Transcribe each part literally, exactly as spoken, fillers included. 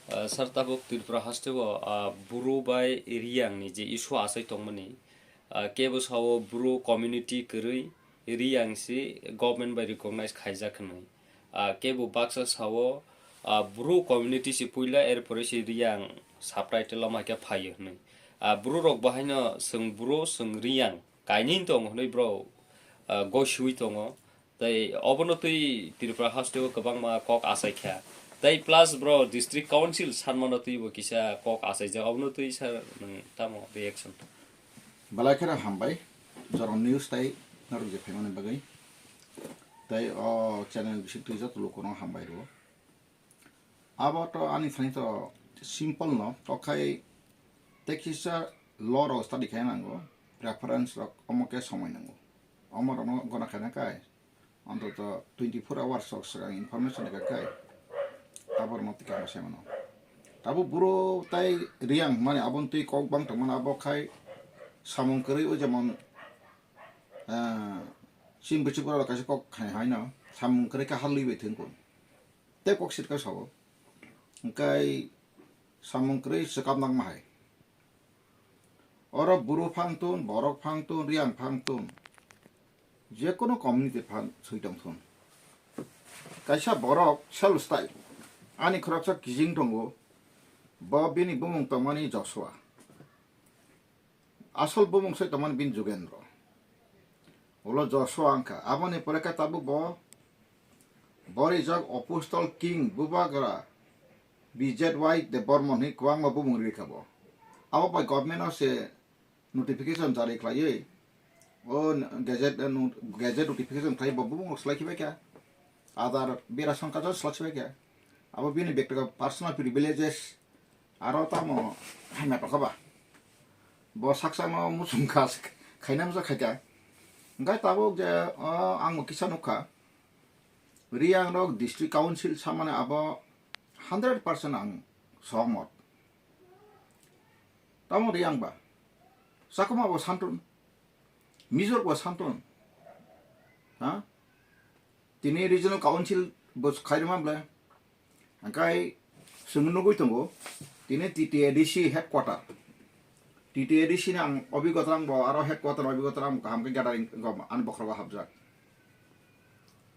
Ah, sir, tabuk Tripura hasteo, ah, Bru bai Riyang ni je issue achai tongmani, ah, kebo sao Bru community kwrwi, Riyang si government bai recognize khaijak hwnwi. Ah, kebo baksa sao, ah, Bru community si puila, erpore si Riyang subtitle o maikhe phaio hwnwi. Ah, Bru rok bahaino chwng Bru, chwng Riyang kainwi tong hwnwi bro, ah, gosiwi tongo. Tei obono twi Tripura hasteo kwbangma kok achai kha. Tei plus bro district council sanmano twibo kisa kok achaijak. Obono twi sir nwng tamo reaction? Belai kheno hambai, jorong news tai norok je phaimani bagwi. Tei o channel bising twi joto lukuno hambai rwo. Abo to ani thani to simple no, tokhai tei kisa law rok study khaina nango, preference rok omo khe somoi nango. Omo rokno gona khaina kai, ontoto twenty four hours rok swkang information rwkha kai, abo rokno tikang sai mano. Tabuk Bru tai Riyang hwnmani aboni twi kok bang tongmani, abo khai samung kwrwi o jemon, ah, chini bwswk borok kaisa kok khai haino samung kwrwi khe halwi bai thwng kun. Tei kok sirka sabo. Hwnkhe samung kwrwi swkap nangma hai. Oro Bru phang tun, Borok phang tun, Riyang phang tun, jekunu community phang swi tong thun. Kaisa borok sel style. Ani khoroksa kijing tongo. Bo bini bumung tongmani Joshua. Asol bumung se tongmani bini Jugendro. Ulo Joshua wngkha. Aboni pore khe tabuk bo, bo rijak Apostle King Bubagra B Z Y Debbarma hwnwi kwbangma bumung rikha bo. Abo bai government o se notification jari khlaiwi, o gazette, gazette notification khlai bo bumung rok slai khibai kha. Aadhaar bera songkha jora slai khibai kha. Abo bini bektigoto personal privileges. Aro tamo hamya tongkha ba? Bo saksano muchung kha, khaina muchung khaikha. Hwnkhe tabuk je, o, ang bo kisa nukha. Riyang rok district council samani abo hundred percent ang sohomot. Tamo Riyang ba? Chakma bo santun. Mizo bo santun. Ha? Tini regional council bo khairima ble. Hwnkhe chwng nugwi tongo, tini T T A D C headquarter. T T A D C ni ang obigota ang bo aro headquarter obigota ang kaham khe gathering ani bokhorogo hapjak.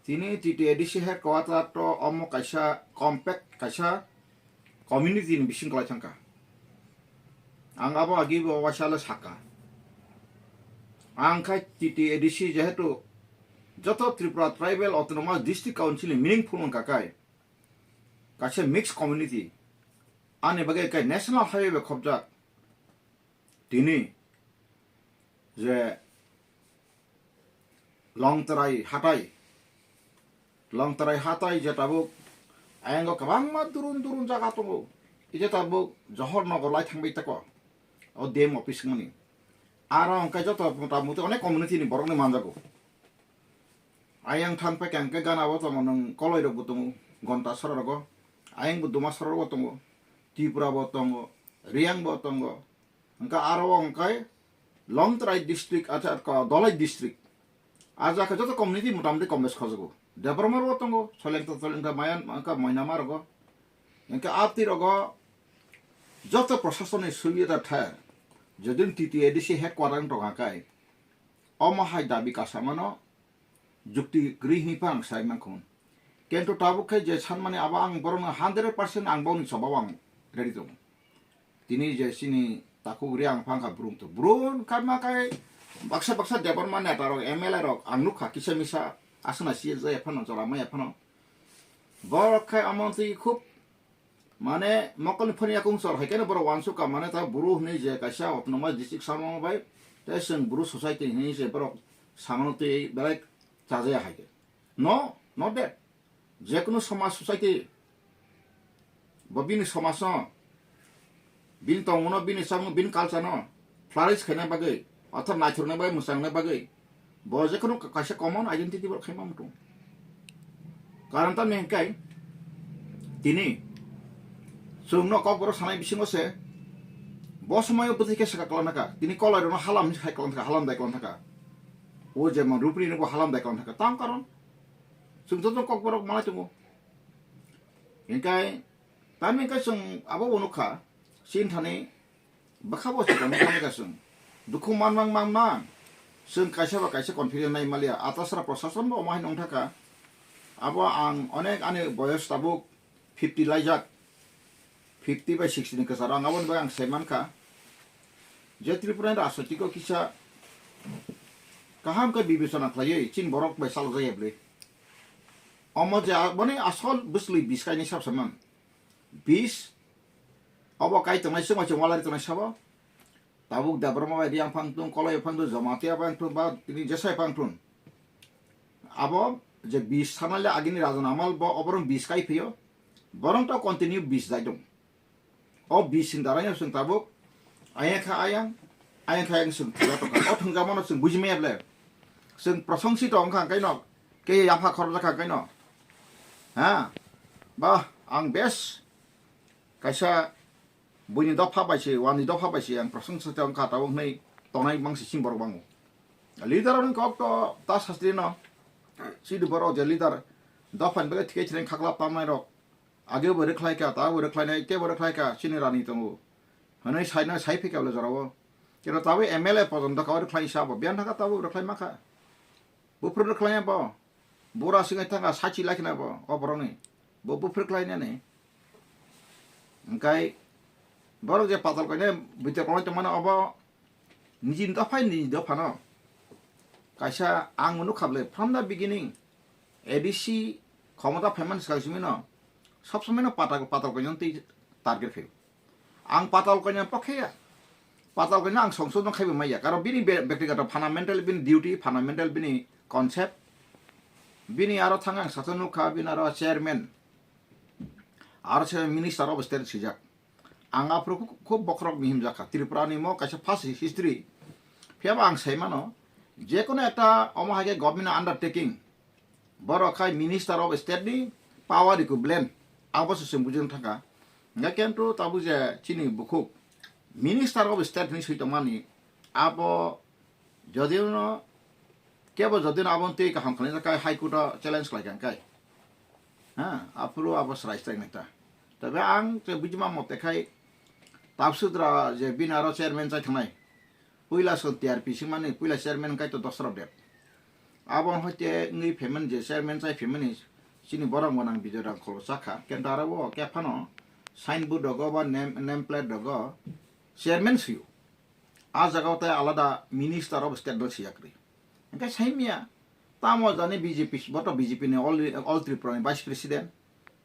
Tini T T A D C headquarter to omo kaisa compact, kaisa community ni bising kwlai thangkha. Ang abo agi bo waisa le sakha. Ang khai T T A D C jehetu joto Tripura Tribal Autonomous District Council ni meaningful wngkha kai. Kaisa mixed community. Ani bagwi kai national highway bai khopjak. Tini je Longtrai hatai, Longtrai hatai je tabuk ayang o kwbangma durun durun jaga tongo. Ije tabuk Johor Nagar lai thangbai tako. O D M office wngmani. Aro hwnkhe joto mota muti onek community ni borok ni manjago. Ayang than paikha hwnkhe gana o tongo nwng koloi rok bo tongo, gonta sora rogo. Ayang bo duma sora rogo tongo. Tripura bo tongo, Riyang bo tongo. Hwnkhe aro o hwnkhe Longtrai district, acha, ko-, Dolai district. A jaga joto community motamoti kom bes khojogo. Debbarma rogo tongo, Solengta, Solengta, Mayan, hwnkhe Moinama rogo. Hwnkhe a twi rogo joto proshasoni subida thai. Jodin T T A D C headquarter wng tongkha kai, omo hai dabi kasamano jukti kwrwi hwnwi phano ang sai mankha. Kintu tabuk khe je sanmani abo ang borokno hundred percent ang boni chobao ang ready tongo. Tini je chini takhuk Riyang phang kha Bru to Bru wngkha ma kai baksa baksa Debbarma neta rok M L A rok ang nukha kisa misa aswk na C S jaya phano jora maya phano. Borok khai omo twi khub Mane, mokolni phani yakung chor hai khe borok uansuk ka, mane, ta Bru hwnwi je kaisa autonomous district samung bai, tei chwng Bru society hwnwi je borok samano twi belai chajaya hai khe. No, not that. Jekunu somaj society, bo bini somajno, bini tongmungno, bini chamung, bini culture-no, flourish khaina bagwi, ortho naithokna bagwi, mwchangna bagwi, bo jekunu kaisa common identity bo khaima muchung. Karon tamni hwnkhe tini chwngno kokborok sanai bisingo se bo somoio bwtwi khe swkang kwlangkha, tini kolairokno halam hai kwlangkha, halam dai kwlangkha. O jemon Rupini no bo halam dai kwlangkha. Tang karon chwng joto kokborok manai tongo. Hwnkhe Tamni khe chwng abo bo nukha, chini thani bwkha bo chwng tongma thangkha chwng. Dukhu manmang manmang, chwng kaisa ba kaisa confident nai maliya. Atasra Prashasan bo omo hai nongthaka. Abo ang onek ani boyos tabuk fifty laijak, fifty bai sixty ni kwcharo ang aboni bagwi ang sai mankha. Je Tripura ni rajnitiko kisa kaham khe bibechona khlaiwi chini borok bai chalokjakya bwlwi. Omo je aboni asol bwsli bis kainwi sab saimang. Bis obo kai tongnai chwngno chwng walari tongnai sabo. Tabuk Debbarma bai Riang phang thun, Koloi phang thun, Jamatia phang thun, ba tini Jesai phang thun. Abo je bis sanale agini Rajan Amal bo oborong bis kai phio. Borong to continue bis jai dong. O bis sing darang sing tabuk. Ayang kha ayang, ayang kha ayang sing thila tongkha. O thungjamano sing bujimaya ble. Sing prosongsi tong kha kaino. Ke yapha khorok kha kaino. Ha. Ba ang bes kaisa buini dopha bai se, wani dopha bai se ang prosong sa tong kha tabuk nei tonai mang se sim borok bango. Leader rok ni kok to ta sastri no. Sidi borok je leader dopha ni bagwi thike thireng khaklap tamnai rok. Age bo rwkhlai kha, ta bo rwkhlai nai, te bo rwkhlai kha, chini rani tongo. Hwnwi sai no sai phi kha le jorao. Kero tabuk M L A pojonto kha rwkhlai sa bo. Biyan thaka tabuk rwkhlai ma kha. Buphuru rwkhlai bo. Bura singwi thangkha sachi lai khna bo, o borokni. Bo buphuru khlai nani. Hwnkhe borok je patal koine bwtwi kwlai tongmani obo niji dopha niji dophano. Kaisa ang nukha bwle from the beginning A D C khomota phaimani swkang simi no sob somoi no patal, patal koine twi target khaio. Ang patal koine pokheya. Patal koine ang songsodon khaibo maya. Karon bini be-, bektigoto fundamental bini duty, fundamental bini concept. Bini aro thang ang sasa nukha, bini aro chairman. Aro se Minister of State swijak. Ang aphuru khu-, khub bokhorok ni himjakha. Tripura ni mo kaisa first history. Phiyaba ang sai mano, je kono ekta omo hai khe government undertaking, borok khai Minister of State ni power equivalent, abo se chwng bujing thangkha. Hingkhe kintu tabuk je chini bukhuk Minister of State hinwi swi tongmani, abo jodi no kebo jodi no abo twi kaham khlainai khe High Court o challenge khlai kha hingkhe. Ha, aphuru abo srai srai nai ta. Tobe ang je bujima mote khai Tapsudra je bini aro chairman chai thangnai. Puila song T R P singmani, puila chairman wngkha to Dosra Deb. Abo hoite wngwi phaimani je chairman chai phaimani chini borok gwnang Bijoy Rangkhol chakha. Kenta aro o khe phano signboard rogo ba name, name plate rogo chairman sio. A jaga o tai alada Minister of State no siyakri. Hingke saimya, tamo jani B J P, bo to B J P ni all, all Tripura ni Vice President.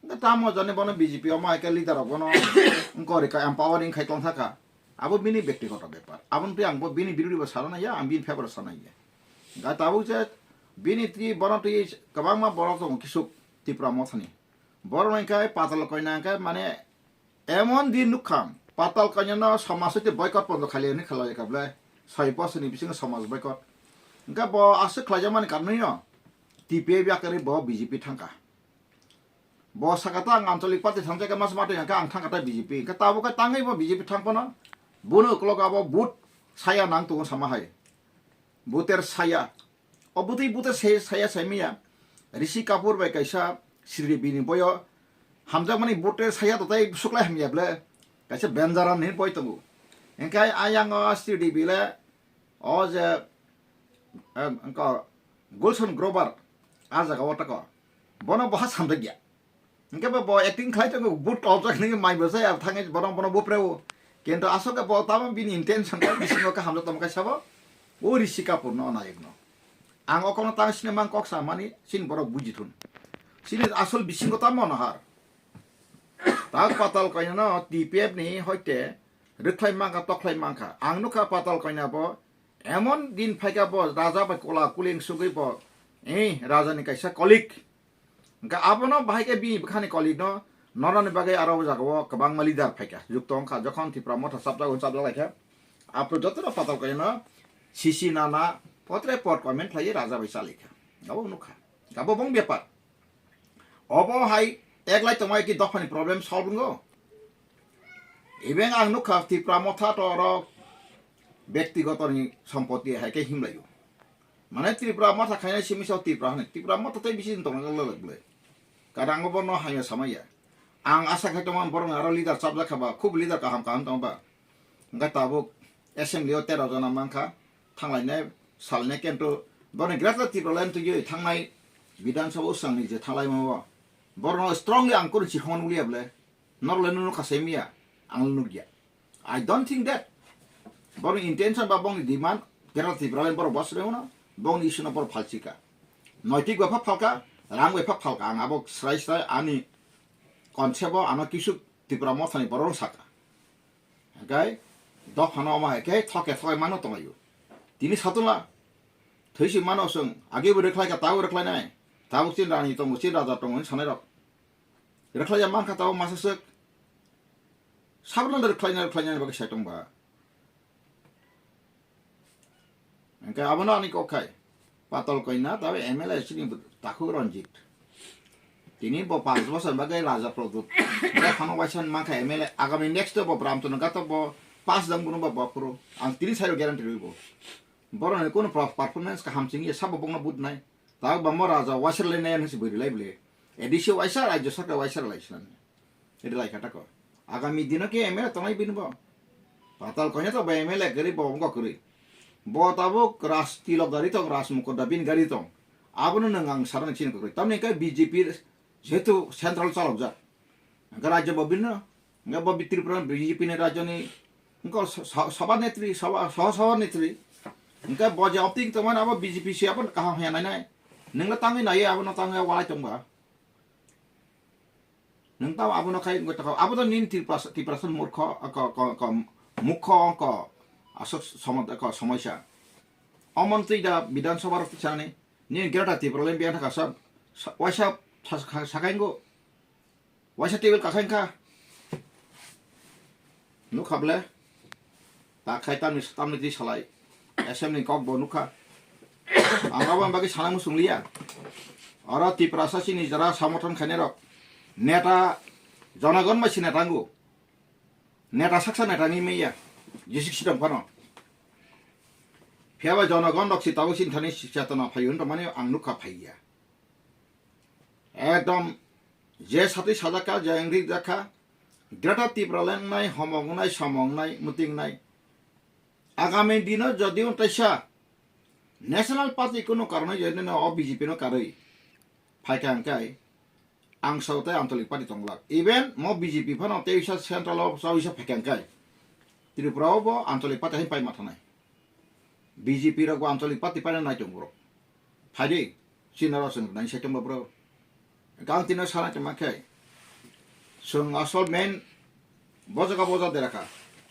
Hingke tamo jani bono B J P omo hai khe leader rok bono wngkha rika empowering khai tong thaka. Abo bini bektigoto bepar. Aboni twi ang bo bini birodi bo sana ya, ang bini favor o sana ya. Hingke tabuk je bini twi bono twi kwbangma borok tongo kisuk Tripura mothani. Borok hingke patal koina hingke mane emon din nukha, patal koina no samaj hoite boycott pondo khali hwnwi khlai kha ble, soi bosor ni bisingo samaj boycott. Hingke bo aswk khlaijakmani karonwi no T P F yakarwi bo B J P thangkha. Bo saka ta ang ancholik party thangjak khe mas mati hingke ang thangkha ta B J P. Hingke tabuk khe tangwi bo B J P thang phano bono ukulok abo vote saya nang tongo sama hai. Voter saya. O bwtwi bwtwi se-, saya saimaya. Rishi Kapoor bai kaisa Sridevi ni boyo hamjakmani bwtwi saya to tai suklai hamya ble. Kaisa Benjaran ni boi tongo. Hingke ayang o Sridevi le o je, em, wngkha Gulshan Grover a jaga o tako. Bono boha samjakya. Hingke bo, bo acting khlai tongo, but tolsok nini mai bo jaya thangwi borok bono bupreo. Kintu aswk khe bo tamo bini intention khe bisingo khe hamjak tongma kaisa bo. O Rishi Kapoor no nayok no. Ang o kokno tang sini mang kok samani sini borok buji thun. Sini asol bisingo tamo no har. Tak patal koina no T P F ni hoite rwkhlai mangkha, tokhlai mangkha. Ang nukha patal koina bo emon din phaikha bo raja bai kola kuling sugwi bo, eh, raja ni kaisa kolik. Hingke abono bahai khe bini bwkhani kolikno norani bagwi aro o jagao kwbangma leader phaikha, jukto wngkha, jokhon Tipra Motha chapjak hwn chapjak laikha, aphuru jotono patal koino sisi nana potre pot comment khlaiwi raja bai chalaikha, abo nukha, abo bong bepar. Obo hai eklai tongmai khe dophani problem solve wngo. Even ang nukha Tipra Motha to oro bektigotoni sompoti hai khe himlaio. Mane Tripura Motha khainai simi sao Tripura hwnwi. Tripura Motha tei bisi tongna lalak ble. Kadang bo no hanya samaya. Ang asa khai tongma borok aro leader chapjak kha ba, khub leader kaham kaham tong ba. Hingke tabuk assembly o tero jona mankha, thanglainai salnai kento borokni Greater Tipraland twiwi thangnai Bidhan Sabha o swngni je thanglaima o borokno strongly ang kunu chikhongma nukliya bole, norok le nukha se miya, ang nukya. I don't think that. Borokni intention ba borokni demand, Greater Tipraland borok bosre uno, borokni issue no borok phalchika. Noitik bai pha phalka, rang bai pha phalka, ang abo srai srai ani concept o ano kisu Tipra mothani borok saka. Hingke dophano omo hai khe thoke thoke mano tonglaio. Tini satula thwi si mano chwng age bo rwkhlai kha, tabuk rwkhlainai. Tabuk chin rani tongo, chin raja tongo hinwi sanai rok. Rwkhlai ya mankha tabuk masa swk. Sabno rwkhlaina rwkhlaina bagwi sai tong ba. Hingke abono ani kok khai. Patal Kanya, tabe M L A chini takhuk Ranjit. Tini bo panch bosor bagwi Raja Pradyut. Bai phano waisa mankha M L A. Agami next bo Bramchana Ghato bo pass dang bono bo bopro. Ang tini sairo guarantee rwi bo. Boroni kono pro-, performance kaham chingye sabo bongno but nai. Tabuk bamo Raja waisa lai nai hinsi bwrwi lai bwle. A D C waisa, Rajya Sarkar waisa lai sinani. Ede lai kha tako. Agami dino ke M L A tongnai bini bo. Patal Kanya to bo M L A kwrwi, bo wngkha kwrwi. Bo tabuk Raj Tilok gari tong, Raj Mukunda bini gari tong. Abono nwng ang sarang chini kwrwi. Tamni khe B J P jehetu central chalokjak. Hingke rajyo bo bini, hingke bo Tripura B J P ni rajyo ni, hingke sa-, sa-, sabha netri, sabha, saha sabha netri. Hingke bo je opting tongmani abo B J P se abo kaham haya nai nai. Nwngno tangwi naiya abono tangwi walai tongba. Nwng tamo abono khai wngwi tongkha. Abo to nini Tiprasa, Tiprasa murkho, ko, ko, ko, mukho ko aswk somo-, ko somoisa. O montri da Bidhan Sabha rok sanani, nini Greater Tipraland biyang thaka sa, sa, waisa sa, sa, sakaingo, waisa table kakain kha. Nukha ble. Ta khai tamni, tamni twi salai. Assembly kok bo nukha. Ang abo bagwi sana muchung liya. Oro Tiprasa chini jara samothan khainai rok. Neta jonogon bai sina tango. Neta saksa neta ni meya. Jisik sidong phano. Phiya ba jonogon rok si tabuk sin thani chetona phaiyun to mani ang nukha phaiya. Ekdom je satwi sajakha, je wngri jakha, Greater Tipraland wngnai, homo wngnai, somo wngnai, muting wngnai. Agami dino jodi wng taisa National Party kunu karonwi jodi no o B J P no karwi phaikha hwnkhe ang sao tei Anchalik Party tonglak. Even mo B J P phano tei wisa central o sao wisa phaikha hwnkhe Tripura o bo Anchalik Party hai paima thanai. B J P rok bo Anchalik Party paina nai tongo borok. Phaidi, chini oro chwng nai sai tongma bro. Gang tino sana tongma khe. Chwng asol main bojaga boja dera kha.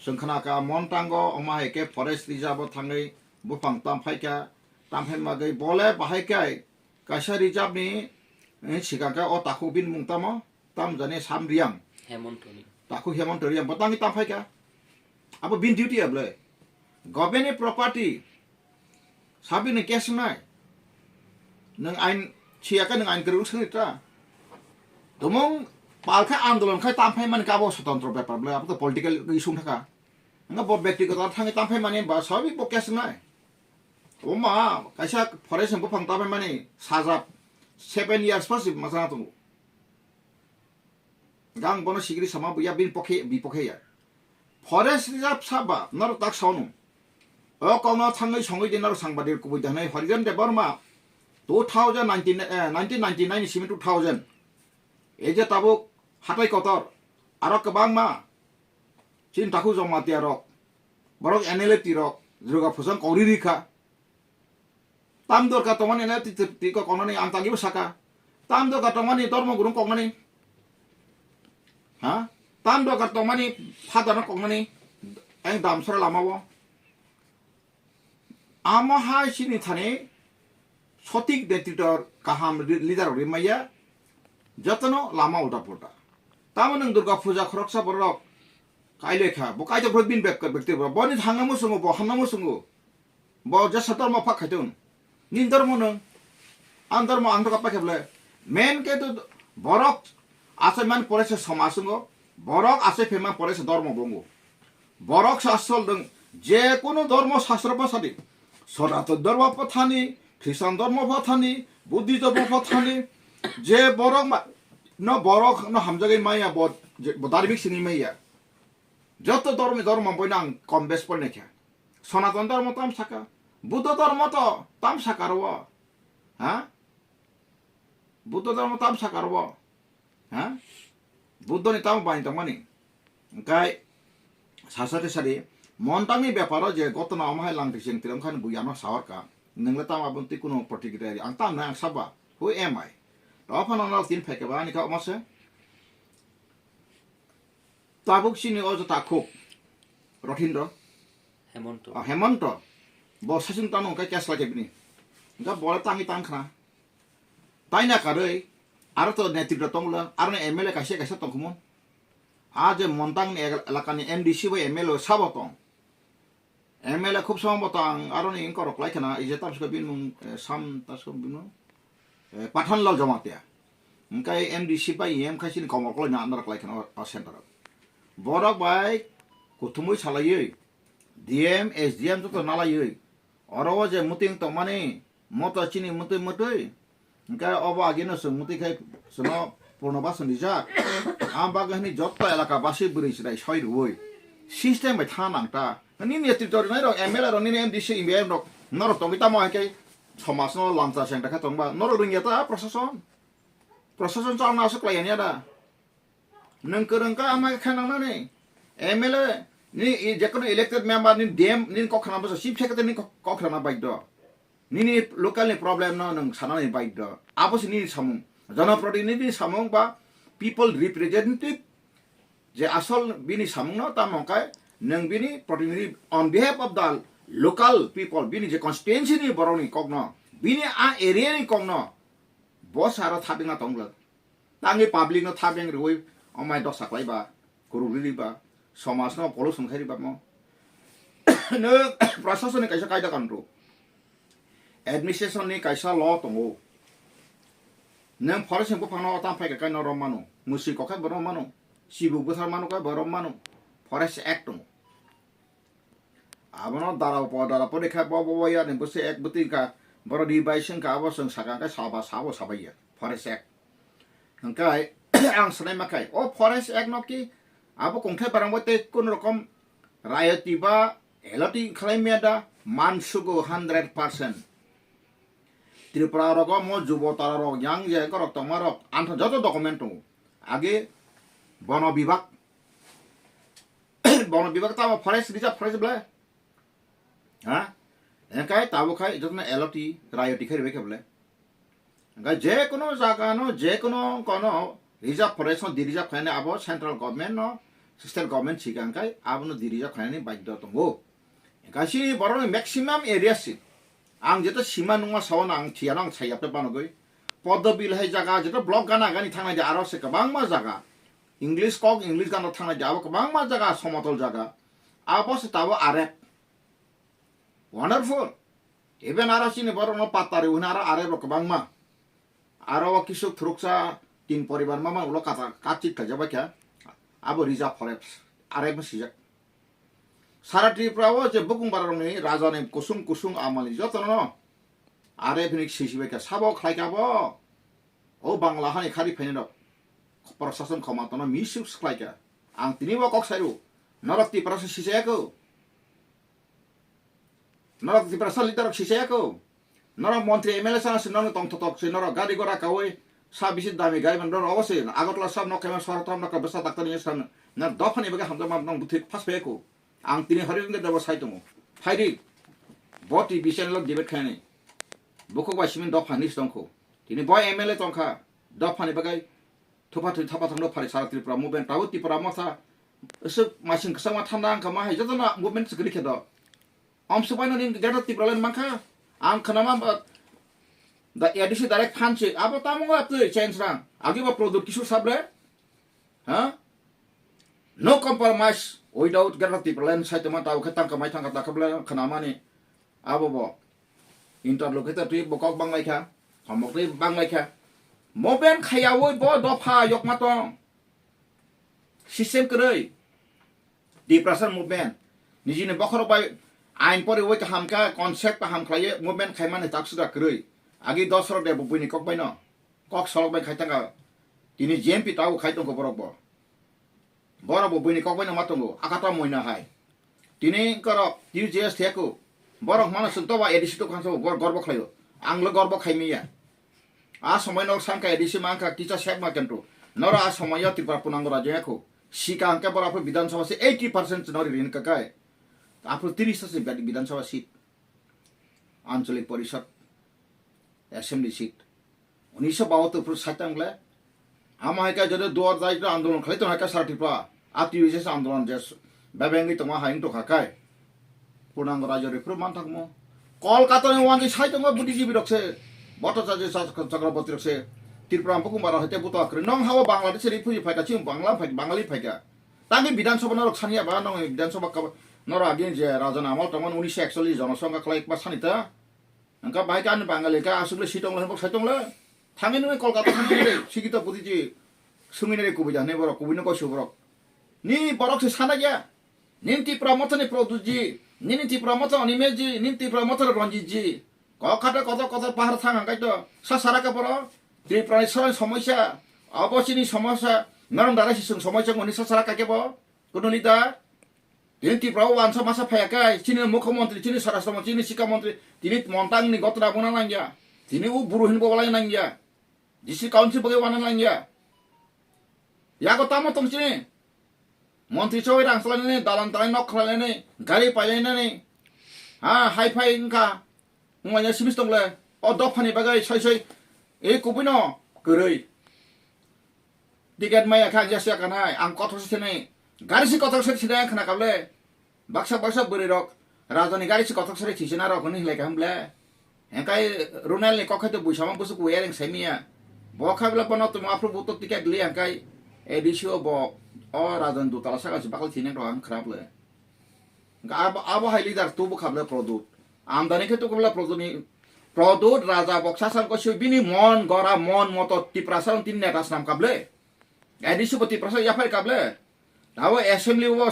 Chwng khna kha Montango, omo hai khe forest reserve o thangwi buphang tam phai kha. Tam phai magwi bole bahai khe kaisa reserve ni, eh, sikang khe o takhuk bini mung tamo? Tam jani Sam Reang. Hemontoni. Takhuk Hemonto Reang, bo tangwi tam phai kha. Abo bini duty ya bwle. Government ni property. Sabini case nai. Nwng ain siya khe nwng ain kwrwng swngwi ta. Tumung palkha andolon khai tam phai mani khe abo swtantro bepar bwle, abo to political issue thaka. Nga bo bektigoto thangwi tam phai mani ba sabik bo case nai. Oma kaisa forest ni buphang tam phai mani saja seven years pasi masa tongo. Gang bono sigiri sama buya bin pokhe, bi pokhe ya. Forest reserve saba, naro tak saunu. O kokno thangwi songwi di naro sangbadir kubui danai Harijan Debbarma two thousand nineteen, eh, nineteen ninety-nine simi two thousand. Ei je tabuk hatai kotor, aro kwbangma chini takhuk Jamatia rok, borok N L F T rok, Durga Puja kori rikha. Tam dorkar tongmani na ti, ti, ti ko koknani ang tangwi saka. Tam dorkar tongmani dormo gurung koknani. Ha? Tam dorkar tongmani father no koknani. Ang damsara lama o. Amo hai sini thani sotik netritwr kaham ri-, leader rok rimaya. Jotono lama ulta pulta. Tamo nwng Durga Puja khoroksa borok kailai kha. Bo kaitor borok bin bek, bekti borok. Boni thangna musungo, bo hamna musungo. Bo jesa dormo phak khai tong. Nini dormo nwng. Ang dormo ang doka pakhe bole. Main khe to borok achai man pore se somaj wngo. Borok achai phe man pore se dormo bo wngo. Borok se asol nwng je kono dormo sastro bwsadi. Sonaton dormo phathani, Christian dormo phathani, Buddhist dormo phathani, je borok ma-, No borok no hamjagwi maya, bo, je, bo dharmik sini maya. Joto dhormo, dhormo boino ang kom bes pore naikha. Sonaton dhormo tam saka. Buddho dhormo to tam saka ro. Ha? Buddho dhormo tam saka ro. Ha? Buddho ni tamo bai tongmani. Engkai sasa te sari, montangni beparo je gotona omo hai lang tising tilam khan bui ano sawar ka. Nwngle tamo abon twi kuno protikriya ri. Ang tam na ang saba. Who am I? To phano no tin pheke ba ani ka omo se. Tabuk sini o jota khuk. Rothindro. Hemonto. O Hemonto. Bo sasing tano engkai kes lake bini. Engka bole tangi tang khna. Taina karwi, aro to netrito tongla, aro ni M L A kaisa kaisa tongkhumung. A je montang ni el-, elaka ni M D C bai M L A sabo tong. M L A khub samo bo tong, aro ni engkorok lai khana, ije tamsiko bini mung, eh, Sam tamsiko bini mung, eh, Pathan Lal Jamatia. Engkai M D C bai E M khai sini komor koloi na andarak lai khana o, o center o. Borok bai kuthumui salaiwi, D M, S D M joto nalaiwi, oro o je muting tongmani, moto chini mutui mutui. Engke obo agino chwng mutui khai chwngno purno bason rijak. Am bagwi hwnwi jotto elaka basi bwrwi chwrai soi rwui. System bai thana nang ta. Nini netrito rwnai rok, M L A rok, nini M D C, M P rok, norok tongwi tamo hai khe somajno lamcha seng ta khe tongba. Norok rwngya ta prosason. Prosason chalna aswk klai ya da. Nwng kwrwng kha ama khe kha nangnani. M L A ni i jekono elected member ni D M ni kok khana bwsa chief secretary ni kok, kok khana baidho. Nini local ni problem no nwng sanani baidho. Abo se nini samung. Jana protinidhi ni samung ba people representative je asol bini samung no tamo khe nwng bini protinidhi on behalf of the local people bini je constituency ni borok ni kok no bini a area ni kok no bo saro thapingna tongla. Tangwi public no tha beng rwui omai dosa khlai ba, kwrwngri ri ba, somaj no pollution khai ri ba mo. Nwng prasasoni kaisa kaida kanto. Administration ni kaisa law tongo. Nwng forest ni buphang no tam phai kha kaino rom mano, musi kokhe bo rom mano, chibuk bwthar mano khe bo rom mano, Forest Act tongo. Abono dara upo dara pori kha bo bo ya ni bwse ek bwtwi ka boro di bai sing ka abo sing saka khe saba sabo sabai ya forest act. Hingkai ang sanai ma khai o forest act no ki abo kongthai barang bo tei kun rokom rayoti ba eloti khlai mya da man sugo hundred percent. Tripura rogo mo jubo tara rok yang je korok tongma rok antha joto document tongo. Age bono bibak bono bibak tamo forest reserve forest ble. Ha? Engkai tabo khai jotno eloti rayoti khai ribai khe ble. Engkai je kono jaga no je kono kono reserve forest no di reserve khainani abo central government no state government sika engkai abono di reserve khainani baidhyo tongo. Engkai si borok ni maximum area si. Ang jeto sima nungma sao na ang thiyano ang sayap te banogoi. Poddo bil hai jaga jeto block gana gani thangnai de aro se kwbangma jaga. English kok, English gana thangnai de abo kwbangma jaga, somotol jaga. Abo se tabo arep. Wonderful. Even aro chini borok no patta rw hwnwi aro arep rok kwbangma. Aro o kisuk thuruksa tin poribar mama ulo kata katchit khaijak bai kha. Abo reserve forest. Arep no sijak. Sara Tripura o je bukung bara rokni raja ni kusung kusung amani jotono arep hwnwi sisi bai kha. Sabo khlai kha bo. O Bangla hani khari phainai rok, prosason khoma tono misuse khlai kha. Ang tini bo kok sairu, norok Tiprasa sisaya ko. Norok Tiprasa leader rok sisaya ko. Norok montri M L A sana se norok tong thotok se norok gari gora kawi sa bisi dami gai man norok obo se Agartala sab nok kema sor tom nok besa daktar ni san na dopha ni baga hamjak ma nong buthik phas phe ko. Ang tini hari wngkhe debo sai tongo. Phaidi. Bo T V channel o debate khainani. Bukhuk bai simi dopha nis tongkho. Tini bo M L A tongkha. Dophani bagwi thupha thwi thapa thangno phari sara Tripura movement. Tabo Tripura motha. Aswk masing kwchangma thanda wngkha ma hai jotono movement swkali khe do. Omswk baino nini Greater Tipraland mankha. Ang khnama ba da A D C direct phansi. Abo tamo wngkha twi change rang. Agi ba Pradyot Kishore Sabre. Ha? No compromise without Greater Tipraland saitoma tabo khe tangka mai thangka takha bwle khnamani abo bo interlocutor twi bo kok banglaikha, hamok twi banglaikha. Movement khayawoi bo dopha yokma tong. System kwrwi. Depression movement. Nijini bokhorok bai ain poriwoi kaham kha, concept kaham khlaiwi movement khaimani takswk kwrwi. Agi dosrok de bo buini kok baino. Kok solok bai khai tangka. Tini J M P tabo khai tongkho borok bo. Borok bo buini kok bai no ma tongo, akata moina hai. Tini korok T U J S theko. Borok mano sung toba A D C to khansa bor gorbo khlaio. Ang lo gorbo khai miya. A somoi nok sangka A D C mangka kisa sek ma kentro. Noro a somoi yo Tripura punango rajya ko. Sika angke bor apro Bidhan Sabha se eighty percent nori rin kakai. Apro tiris se Bidhan Sabha seat. Anchalik Parishad, Assembly seat. Unisho bahatur pru saitang le. Ama hai ka jodi duar dai to andolon khlai to hai ka sara Tripura. A T U S andolon je bebengwi tongma hai to khakai. Punango rajo ripru man thangmo. Kolkata ni wanji sai tongma buddhijibi rok se. Bhattacharya Chakraborty rok se. Tripura bukumba rok hete buto akre. Nong hawa Bangladesh ri phuji phaika chim Bangla phai Bangali phaika. Tangi Bidhan Sabha norok saniya ba nong Bidhan Sabha ka norok agin je raja na amal tongman unisho ekchollis jonosongkha khlai ekbar sani ta. Angka bai ka ani Bangali ka asuk le sitong le hok saitung le. Thangi nung Kolkata thangi le sikito puti ji sungini re kubui jane borok kubui no koisu borok. Ni borok se sana ya. Nin Tipra Motha ni Pradyut ji, nini Tipra Motha Animesh ji, nin Tipra Motha Ranjit ji. Kok khata kotor kotor pahar thang hangkai to. Sa sara ka poro. Tripura ni somoisa. Abo chini somoisa. Norong dara sisung somoisa ngoni sa sara ka kebo. Kuno nita. Tini Tripura o wansa masa phaya kai. Chini mukhyamantri, chini swarashtra mantri, chini sikha mantri. Tini montang ni gotra bona nangya. Tini u buru hin bola nangya. D C council bagwi wana nangya. Yago tamo tong chini. Montri choi rang salainani, dalan talai nok khalainani, gari pailainani. Ha, hai phai wngkha. Wngmanya simis tongle. O dophani bagwi soi soi. Ei kubui no kwrwi. Ticket maya kha ang jasiya kanai. Ang kothok se sinai. Gari si kothok se sinai khna kable. Baksa baksa bwrwi rok rajani gari si kothok sari thisina rok hwnwi hinlai kaham ble. Hengkai Ronel ni kok hai to buisama busuk waya reng saimiya. Bo kha bla bono tuma aphru buto ticket li hengkai A D C o bo o rajan dutala saka si bakal thina rok ang khrap le. Hengkai abo, abo hai leader tu bu kha bla Produt. Amdani khe tu kha bla Produt ni Produt raja boksa sam ko si bini mon gora mon moto Tiprasa tin neta snam kable. A D C bo Tiprasa yaphai kable. Abo assembly o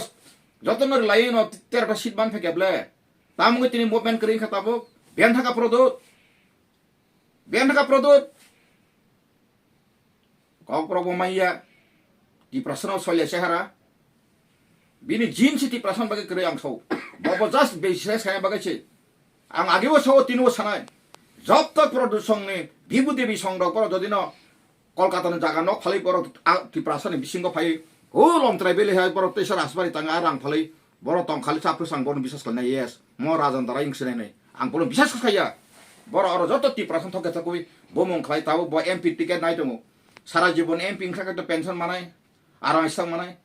joto no rwlai no tero ta seat man phai kable. Tamo tini movement kwrwi kha tabuk. Biyan thaka Produt. Biyan thaka Produt. Kok borok bo manya. Tiprasa no solya chehara. Bini jin si Tiprasa bagwi kwrwi ang sao. Bobo just business kaya bagwi se. Ang agi o sao tini o sanai. Job to Produt song ni bibu debi song rok borok jodi no Kolkata ni jaga nok phalwi borok a Tiprasa ni bisingo phai. Ho Longtrai bele hai borok teisa Rajbari tanga rang phalwi. Borok tong khali chapru sang bono bisas khlainai yes. Mo rajan dara ing sinai nai. Ang bono bisas khaya. Borok oro joto Tiprasa thok khe thokwi bomong khlai tabo bo M P ticket nai tongo. Sara jibon M P wngkha khe to pension manai. Arang isang manai.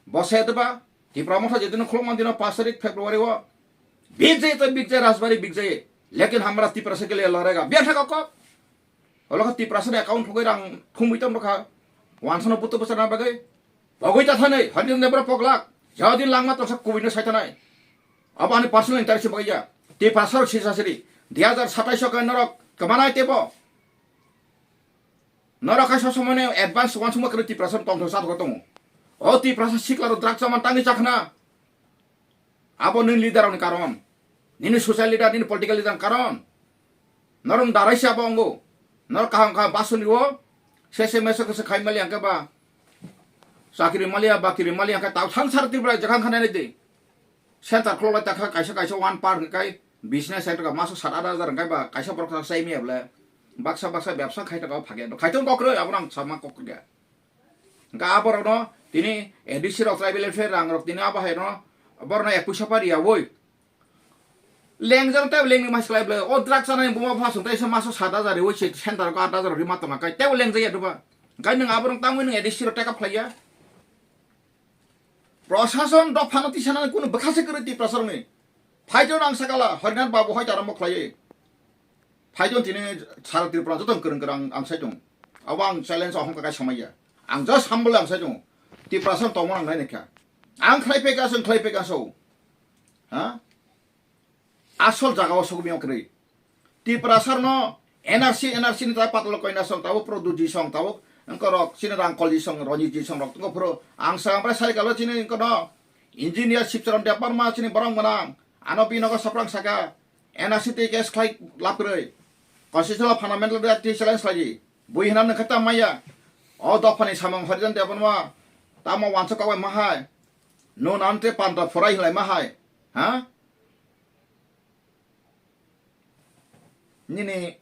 Bo se ba Tipra Motha jedino khulukman dino pash tarik February o. Big jai to big jai Rajbari big jai. Lekin hamra Tiprasa ke liye larega. Biya thaka kok. Olo kha Tiprasa ni account thugwi rang thumwi tong kha. Wansano buto bwsarna bagwi. Bogwi ta thanai, hadi ne bro poglak. Jadi langma tongsa kubui no sai thanai. Abo ani personal interest bagwi ya. Tiprasa rok sisa siri. Dui hajar satais o kai norok kamanai tebo. Norok kaisa somoni advance wansukma kwrwi Tiprasa tongthok satokgo tongo. O Tiprasa sikla rok drug chaman tangwi chakhna. Abo nini leader ni karon. Nini social leader, nini political leader ni karon. Norok darai se abo ongo. Norok kaham kaham basuni o. Sese meso kese khai mali angke ba. Chakri mali ya, bakri mali angke tau thangsar Tripura jakhang khanai de. Center khulok lai takha kaisa kaisa one per hwnkhe kai business center ka maso sat aat hajar hwnkhe ba kaisa borok sai miya bole baksa baksa bebsa khai taka phage do khai tong kok rw abo nang sama kok ya. Hwnkhe abo rok no tini A D C rok tribal welfare rang rok tini abo hai no borok no ek puisa pari ya woi. Lengjak tei lengni mas klai bole o drug chanani buma bupha sung tei maso sat hajar rw se center ko aat hajar rw ma tong kai tei lengjak ya duba. Hwnkhe nwng abo rok tangwi nwng A D C rok take up khlai ya. Prosason dophano tisanani kunu bwkha se kwrwi Tiprasarokni. Phaijon ang sakala Harinath Babu hai taramo khlaiwi. Phaijon tini sara Tripura joto kwrwng kwrwng ang, ang sai tong. Abo ang challenge ahom kakai samaiya. Ang just humble ang sai tong. Tiprasa tongmani ang nai naikha. Ang khlai peka aswk, khlai peka aswk. Ha? Asol jaga o sogwi kwrwi. Tiprasa no N R C, N R C ni tai patalo koina song tabuk Produt ji song tabuk wngkorok chini Rangkol ji song, Ranjit ji song rok tongkho phuru ang sa omprai sai kalo chini wngkono engineer Sibcharan Debbarma chini borok mwnang ano binogo saprang saka N R C tei case khlai lab kwrwi. Constitutional fundamental right tei challenge khlai di. Bui hwnna nokha ta maya. O dophani samung horijan de bono tamo wansa kok bai ma hai. No nante panta phorai hinlai ma hai. Ha? Nini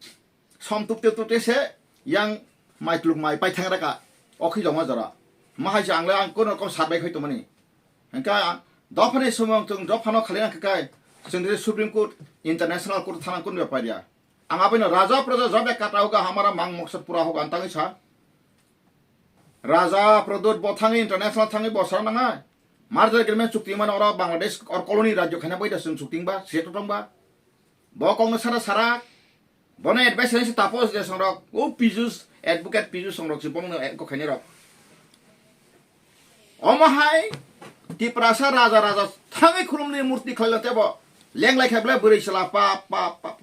som tupte tupte se yang mai tuluk mai pai thang raka. Okhi joma jora. Ma hai se ang le ang kono kom sat bai khoi tongmani. Hingka dophani sumung chung dophano khali ang kai. Chwng de Supreme Court, International Court thana kun bai paiya. Ang abino raja praja job ek kata hoga hamara mang moksa pura hoga antang sa. Raja Pradyut bo thangwi international thangwi bo sara nangnai. Merger agreement chukti mano oro Bangladesh or colony rajyo khaina bai da chwng chukti ba, se totong ba. Bo kok no sara sara. Bono advice ni se tapo je songrok. O Pijus, advocate Pijus songrok si bongno ko khaini rok. Omo hai Tiprasa raja raja thangwi khulumni murti khlailo tebo. Lenglai khe ble bwrwi sala pa pa pa.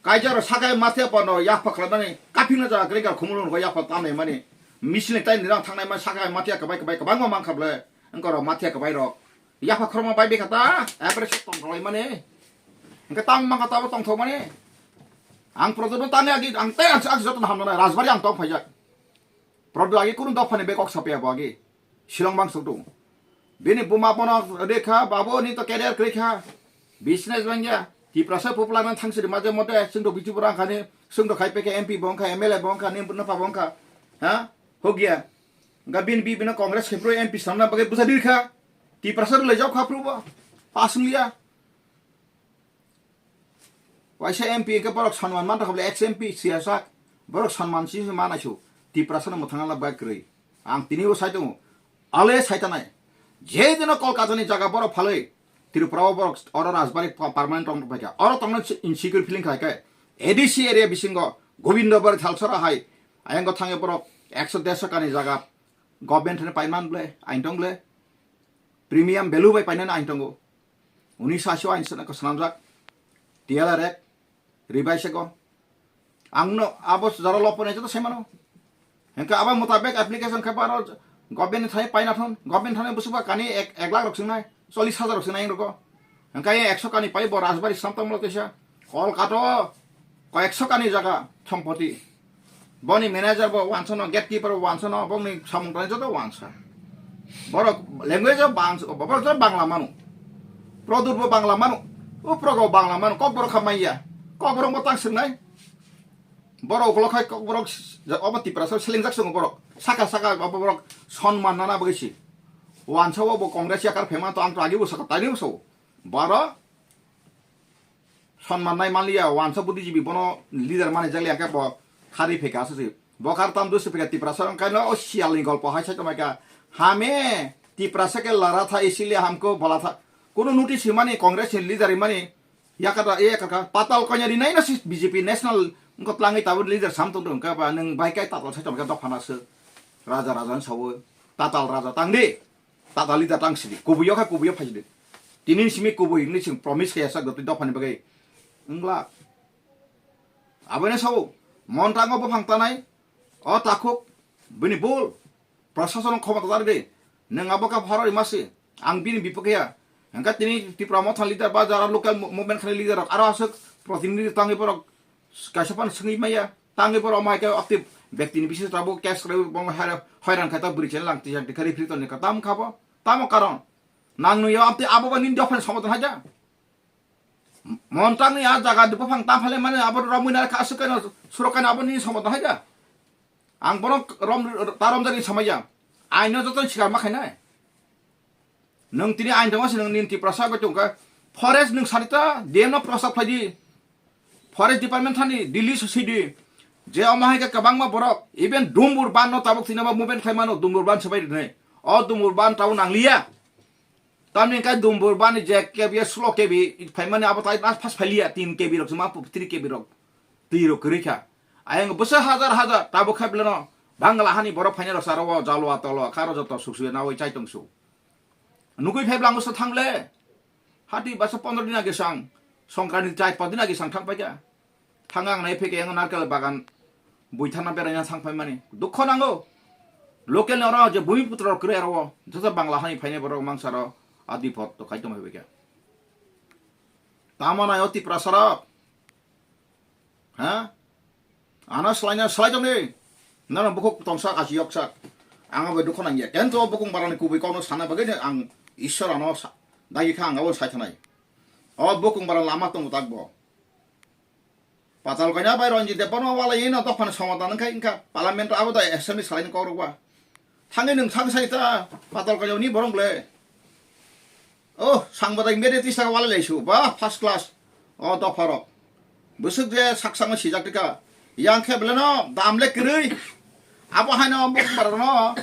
Kaijaro sakai matya pano yapha khlaimani, kaphingna jaga kwrwi kha khumulung kho yapha tamnai mani. Misil ni tai nirang thangnai mani sakai matya kwbai kwbai kwbangma mankha ble. Wngkoro matya kwbai rok. Yapha khorma bai bikha ta, apre se tong khlaimani. Wngkha tang mankha tabo tong thokmani. Ang Pradyut no tani agi, ang tei ang sak joto hamnai, Rajbari ang tong phaijak. Pradyut agi kunu dophani bek kok sapya bo agi. Shillong bang sok tongo. Bini buma bono rekha, babu ni to career kwrwi kha. Business bangya. Tiprasa popular man thang siri maje mote, sing to bichu borang khani, sing to khai peke M P bong kha, M L A bong kha, ni na pa bong kha. Ha? Hogya. Ga bin bi bina Congress khepro M P samna bagai busa dir kha. Tiprasa le jok kha pro ba. Pasung ya. Waisa M P hwnkhe borok sonman man thangkha bole, ex M P siyasak, borok sonman si manaisu, Tiprasano mwthangna bagwi kwrwi. Ang tini bo sai tongo, ale sai tanai. Je dino Kolkatani jaga borok phalwi, Tripura o borok oro Rajbari pa-, permanent tong paikha. Oro tongna insecure feeling khai khe, A D C area bisingo Gobindo Bari Thalsora hai, ayang thangwi borok ekso derso kani jaga government thani paiman ble, ain tong ble, premium value bai painani ain tongo. Uni sasio ain sana ko sanamjak, T L R Act, revise ko. Ang no abo jora lopo nai joto semano. Hengka abo mutabek application khe baro government thai paina thon, government thani busuba kani ek, ek lakh rok singnai, chollish hajar rok singnai roko. Hengka ye ekso kani pai bo Rajbari samtang molo tesa. Kolkata o koyekso kani jaga sompoti. Boni manager bo wansano, gatekeeper bo wansano, bongni samung tanai joto wansa. Borok language o bang-, borok joto Bangla mano. Pradyut bo Bangla mano. Uprogo Bangla mano. Kokborok kha manya. Kokborok bo tang swngnai. Borok ulo khai kokborok s-, obo Tiprasa selengjak swngo borok. Saka saka obo borok sonman nana bagwi si. Wansa o bo Congress yakar phema to ang to agi bo saka tani bo sao. Baro Sonman nai manliya, wansa buddhijibi bono leader mani jakliya khe bo khari pheka aswk se. Bo khar tam dusri pheka Tiprasa wngkha no o siyal ni golpo hai sai tongmai kha. Hame Tiprasa ke lara tha isiliya hamko bola tha. Kono notice himani Congress ni leader himani yakata e yakata patal konya rinai no si B J P national wngkha tlangwi tabuk leader sam tong tong kha ba nwng bai kai tatal sai tongmai kha dophana se. Raja raja wng sawo tatal raja tang di. Tata leader tang sidi, kubuyo kha kubuyo phaisidi. Tini simi kubui ni sing promise kaya sak dotwi dophani bagwi. Wngla. Aboni sao, montango buphang tanai, o takhuk, bini bul, prosason khomota tari de. Nwng abo kha pharo rimasi, ang bini bipokhe ya. Hingkha tini Tipra Motha leader ba jara local mo-, movement khani leader rok, aro aswk protinidhi tangwi borok kaisa phano swngwi maya. Tangwi borok mai khe active bektini bising tabuk case khlaiwi bo hai-, hairan khai ta bwrwi chini lang tisa dikha referee tongni ka tam kha bo. Tamo karon? Nang nwi yo amtwi abo ba nini dophani somoton haja. Montang ni a jaga buphang tam phale mane abo romwi nai kha aswk kaino surok kaino abo nini somoton haja. Ang bono rom, ta romjak ni samaya. Aino joto sikar ma khainai. Nwng tini ain tongma se nwng nini Tiprasa bai tongkha. Forest nwng sadi ta, D M no prosab khlai di. Forest department thani Delhi se sidi. Je omo hai khe kwbangma borok, even Dumbur ban no tabuk tini ma movement khlai mano, Dumbur ban se bai rinai. O Dumbur ban tabuk nangliya. Tamni hwnkhe Dumbur ban ni je K B, solo K B phaimani abo tai mas phas phailiya, tin K B rok se ma three K B rok. Twi rok kwrwi kha. Ayang bwsa hajar hajar tabuk khe beleno Bangla hani borok phainai rok sa aro o Jalwa tolwa kha aro joto suk suya nawi chai tong su. Nugui phai bwla ang bwsa thang le. Hati basa pondro din age sang. Songkranti chai pa din age sang thang paikha. Thang ang nai phai khe yang narkel bagan. Bui thana berai na sang phai mani. Dukho nango. Local ni oro je bumi putra rok kwrwi aro o. Joto Bangla hani phainai borok mangsa ro. Adi pot to khai tong phai kha. Tamo nai o Tiprasa rok. Ha? Ano swlaina swlai tongdi. Nono bukhuk tongsak, achi yoksak. Ang abo dukho nangya. Kento bukung barani kubui kokno sana bagwi no ang Ishwar ano sa-, dagi kha ang abo sai thanai. O bukung bara lama tongo takbo. Patal Kanya bai Ranjit Debbarma walai no dophani somadan wngkha, wngkha. Parliament abo da assembly salai ni kokrok ba. Thangwi nwng thang sai ta Patal Kanya ni borok le. Oh, sangbadak media tisa walai laisu. Ba, first class. O dopharok. Bwswk je sak sakno sijak tika. Yang khe beleno dam le kwrwi. Abo haino bukung bara no.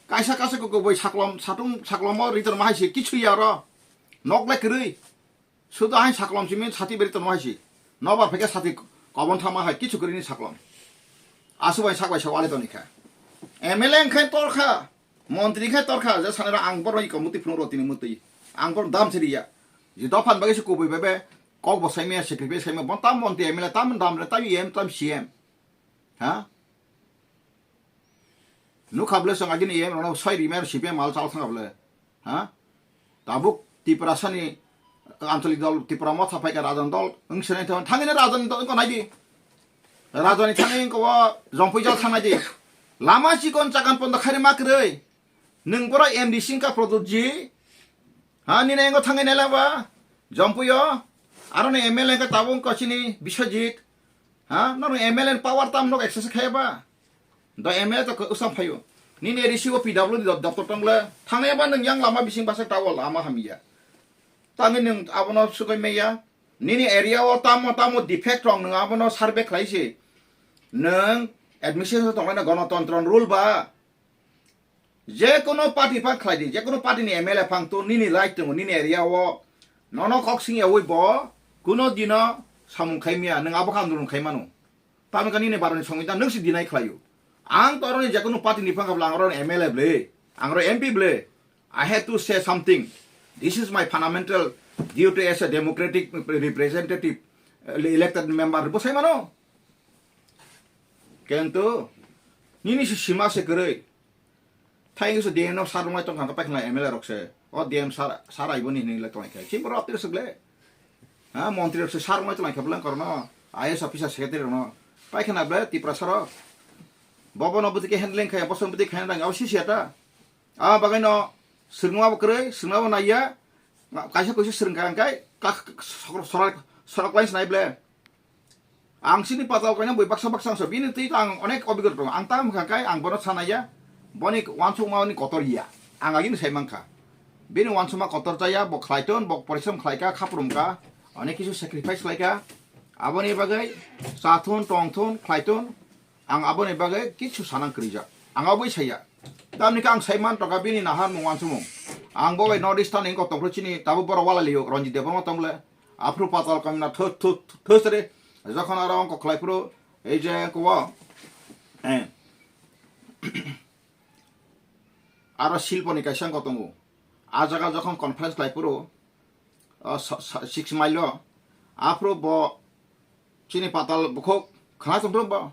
Kaisa kaisa koko boi saklom, satung saklomo ritor ma hai se kichu ya ro. Nok le kwrwi. Sudo hain saklom simi sati beri tongo haisi. Nobar pheke sati kobon thama hai kichu kwrwini saklom. Asu bai sak bai sa wale toni kha. M L A wngkhe torkha, montri wngkhe torkha, je sanira ang borok i komoti phunuk rotini mutwi. Ang borok dam siriya. Je dophan bagwi se kubui bebe kok bo saimaya, sacrifice saimaya, bon tam montri M L A, tam dam re, tam E M, tam C M. Ha? Nukha bwle chwng agini E M rokno soi rimai rw C P M mal chal thangkha bwle. Ha? Tabuk Tiprasani Anchalik dol, Tipra Motha phaikha Rajan dol, wng sinai thangwi thangwi Rajan dol wngkha naidi. Rajani thangwi wngkha o Jompui jal thangnaidi. Lama chikon chakan pondo khairi ma kwrwi. Nwng borok M D C wngkha Pradyot ji. Ha, nini engo thangwi naila ba? Jompui o. Aroni M L A wngkha tabuk wngkha chini Biswajit. Ha? Norok M L A ni power tam nok exercise khaiya ba? Do M L A to usam phaio. Nini A D C o P W D do-, doctor tong le. Thangya ba nwng yang lama bising basa tawo lama hamya. Tangwi nwng abono sugoi meya. Nini area o tamo tamo defect rok nwng abono survey khlai se. Nwng administration tong le na gonotontro rule ba. Je kono party phang khlai di, je kono party ni M L A phang to nini right tongo, nini area o. Nono kok sing yawi bo, kuno dino samung khai miya, nwng abo kha andolon khai mano. Tamo kha nini baroni songwita nwng si deny khlaio. Ang to aroni je kono party ni phang kha bwle, ang oro M L A bwle, ang oro M P bwle. I have to say something. This is my fundamental duty as a democratic representative, uh, elected member. Bo sai mano. Kento, nini si sima se kwrwi. Thank you, so D M no sar rwmai tongkha, paikha M L A rok se. O D M sar, sar aibo ni hinwi le tongkha. Chini borok apir swk le. Ha, montri rok se sar rwmai tongkha bwle korno. I A S officer, secretary rok no. Paikha na bwle Tiprasa rok. Bobo no bwtwi khe handling kha, boso no bwtwi khe handling, abo sisi ata. A bagwi no swrwngma bo kwrwi, swrwngma bo naiya. Kaisa kaisa swrwng kha, hwnkhe kak, sorok, sorok, sorok line sinai bwle. Ang chini Patal Kanya bui baksa baksa ang so, bini twi ang onek obigota tongo. Ang tamo kha kai ang bono sanaya, boni uansukma ni kotor ya. Ang agini sai mankha. Bini uansukma kotor chaya, bo khlaiton, bo porishrom khlaika, khaprum ka, onek kisu sacrifice khlaika. Aboni bagwi chathun, tongthun, khlaiton. Ang aboni bagwi kichu sanang krijak. Ang aboi saya. Tamni khe ang sai man toka bini nahar mung uansukmung. Ang bo bai North Eastern ni kotong phru chini tabuk borok wala liyo, Ranjit Debbarma tong le. Aphuru Patal Kanya thut, thut, thut, thut sere. Jokhon aro ongko khlai phuru, ei je ongko o, eh, aro Silponi kaisa ongko tongo. A jaga jokhon conference khlai phuru, o, sa-, sa-, six mile o, aphuru bo chini Patal bukhuk khna tong phuru bo.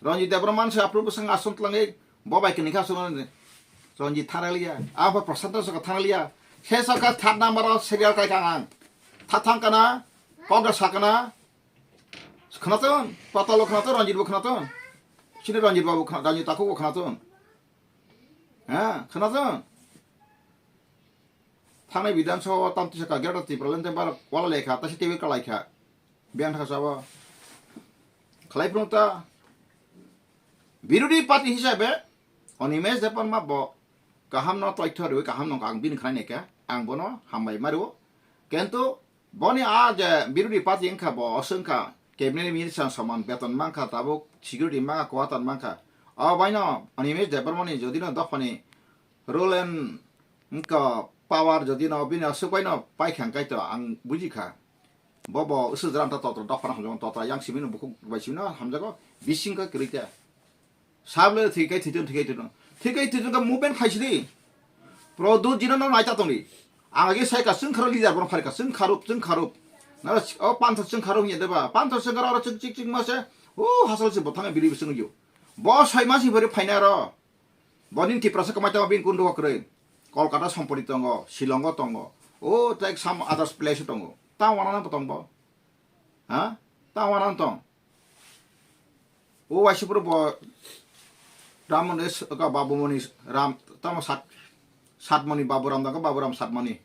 Ranjit Debbarma se aphuru bwswng aswng tlangwi bo bai kini kha aswk Ranjit thangna liya. Abo Prashant Rao saka thangna liya. He saka third number o serial kai kang ang. Tha thang kana, kok da sa kana. Khna ton, Patal o khna ton, Ranjit bo khna ton. Chini Ranjit babu khna, Ranjit takhuk bo khna ton. Ha, khna ton. Thangnai Bidhan Sabha o tamtwi saka Greater Tipraland tei Bharat wala lekha, taisa teiwi kalai kha. Biyang thaka sabo. Khlai phunuk ta. Birodhi party hisabe Animesh Debbarma bo kaham no toitho rwi kaham no ang bini khlai naikha. Ang bono hambai mario. Kintu boni a je birodhi party wngkha bo oswngkha cabinet minister soman beton mankha tabuk security mankha quarter mankha. O baino Animesh Debbarma ni jodi no dophani rule and wngkha power jodi no bini aswk baino paikha hwnkhe to ang bujikha. Bo bo usuk jora ta totra dophano hamjago, totra yang simi no bukhuk bai simi no hamjago, bising khe kwrwi khe. Sable thwi kai thwitung, thwi kai thwitung. Thwi kai thwitung khe movement khai sidi. Pradyot jino no naita tongdi. Ang agi sai ka chwng kharok leader bono phari ka chwng kharok, chwng kharok. Na o panthor chwng kharok hiya deba. Panthor chwng kharok oro chwng chik chik ma se. O hasal se bo thang biri bising yo. Bo sai ma si bari phaina ro. Bo nini Tiprasa kwmai tamo bini kundu kwrwi. Kolkata sompoti tongo, Shillongo tongo. O tei some others place tongo. Ta wana na tong bo. Ha? Ta wana tong. O waisupro bo Ramoni s-, ka Babumoni Ram, tamo Sat-, Satmoni Baburam dang ka Baburam Satmoni.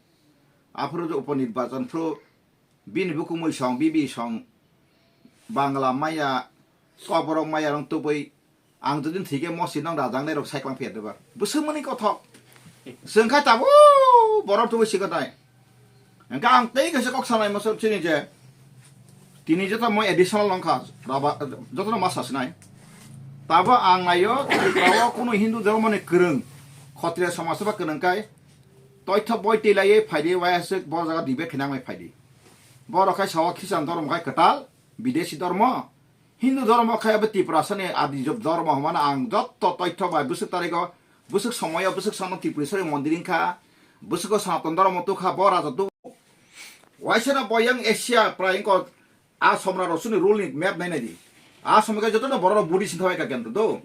Aphuru je upanirbajon phuru bini bukumui song, bibi song, Bangla maya, koborok maya rong tubui, ang jodi thike mosi nong rajang nai rok saiklang phiya deba. Bwswk mani kothok. Sengkha tabo borok tubui sikha tai. Engka ang tei kaisa kok sanai masa chini je, tini joto mo additional long kha, raba, joto no masa sinai. Tabo ang naio, Tripura o kuno Hindu dhormo ni kwrwng, Khotriya samaj ba kwrwng kai, toitho boi tei laiye phaidi, wayaswk bo jaga debate khinang mai phaidi. Borok khai sawa Christian dhormo khai kwtal, bidesi dhormo, Hindu dhormo khe abo Tiprasani adi job dhormo hwnmano ang jotto toitho bai bwswk tarigo, bwswk somoyo, bwswk sono Tripureshwari mondir wngkha, bwswko Sanatan dhormo tukha, bo raja tu. Waisano bo yang Asia prai wngkha, a somra rosuni rule ni map nai nai di. A somra jotono borok Buddhist wngkha bai ka kendro do.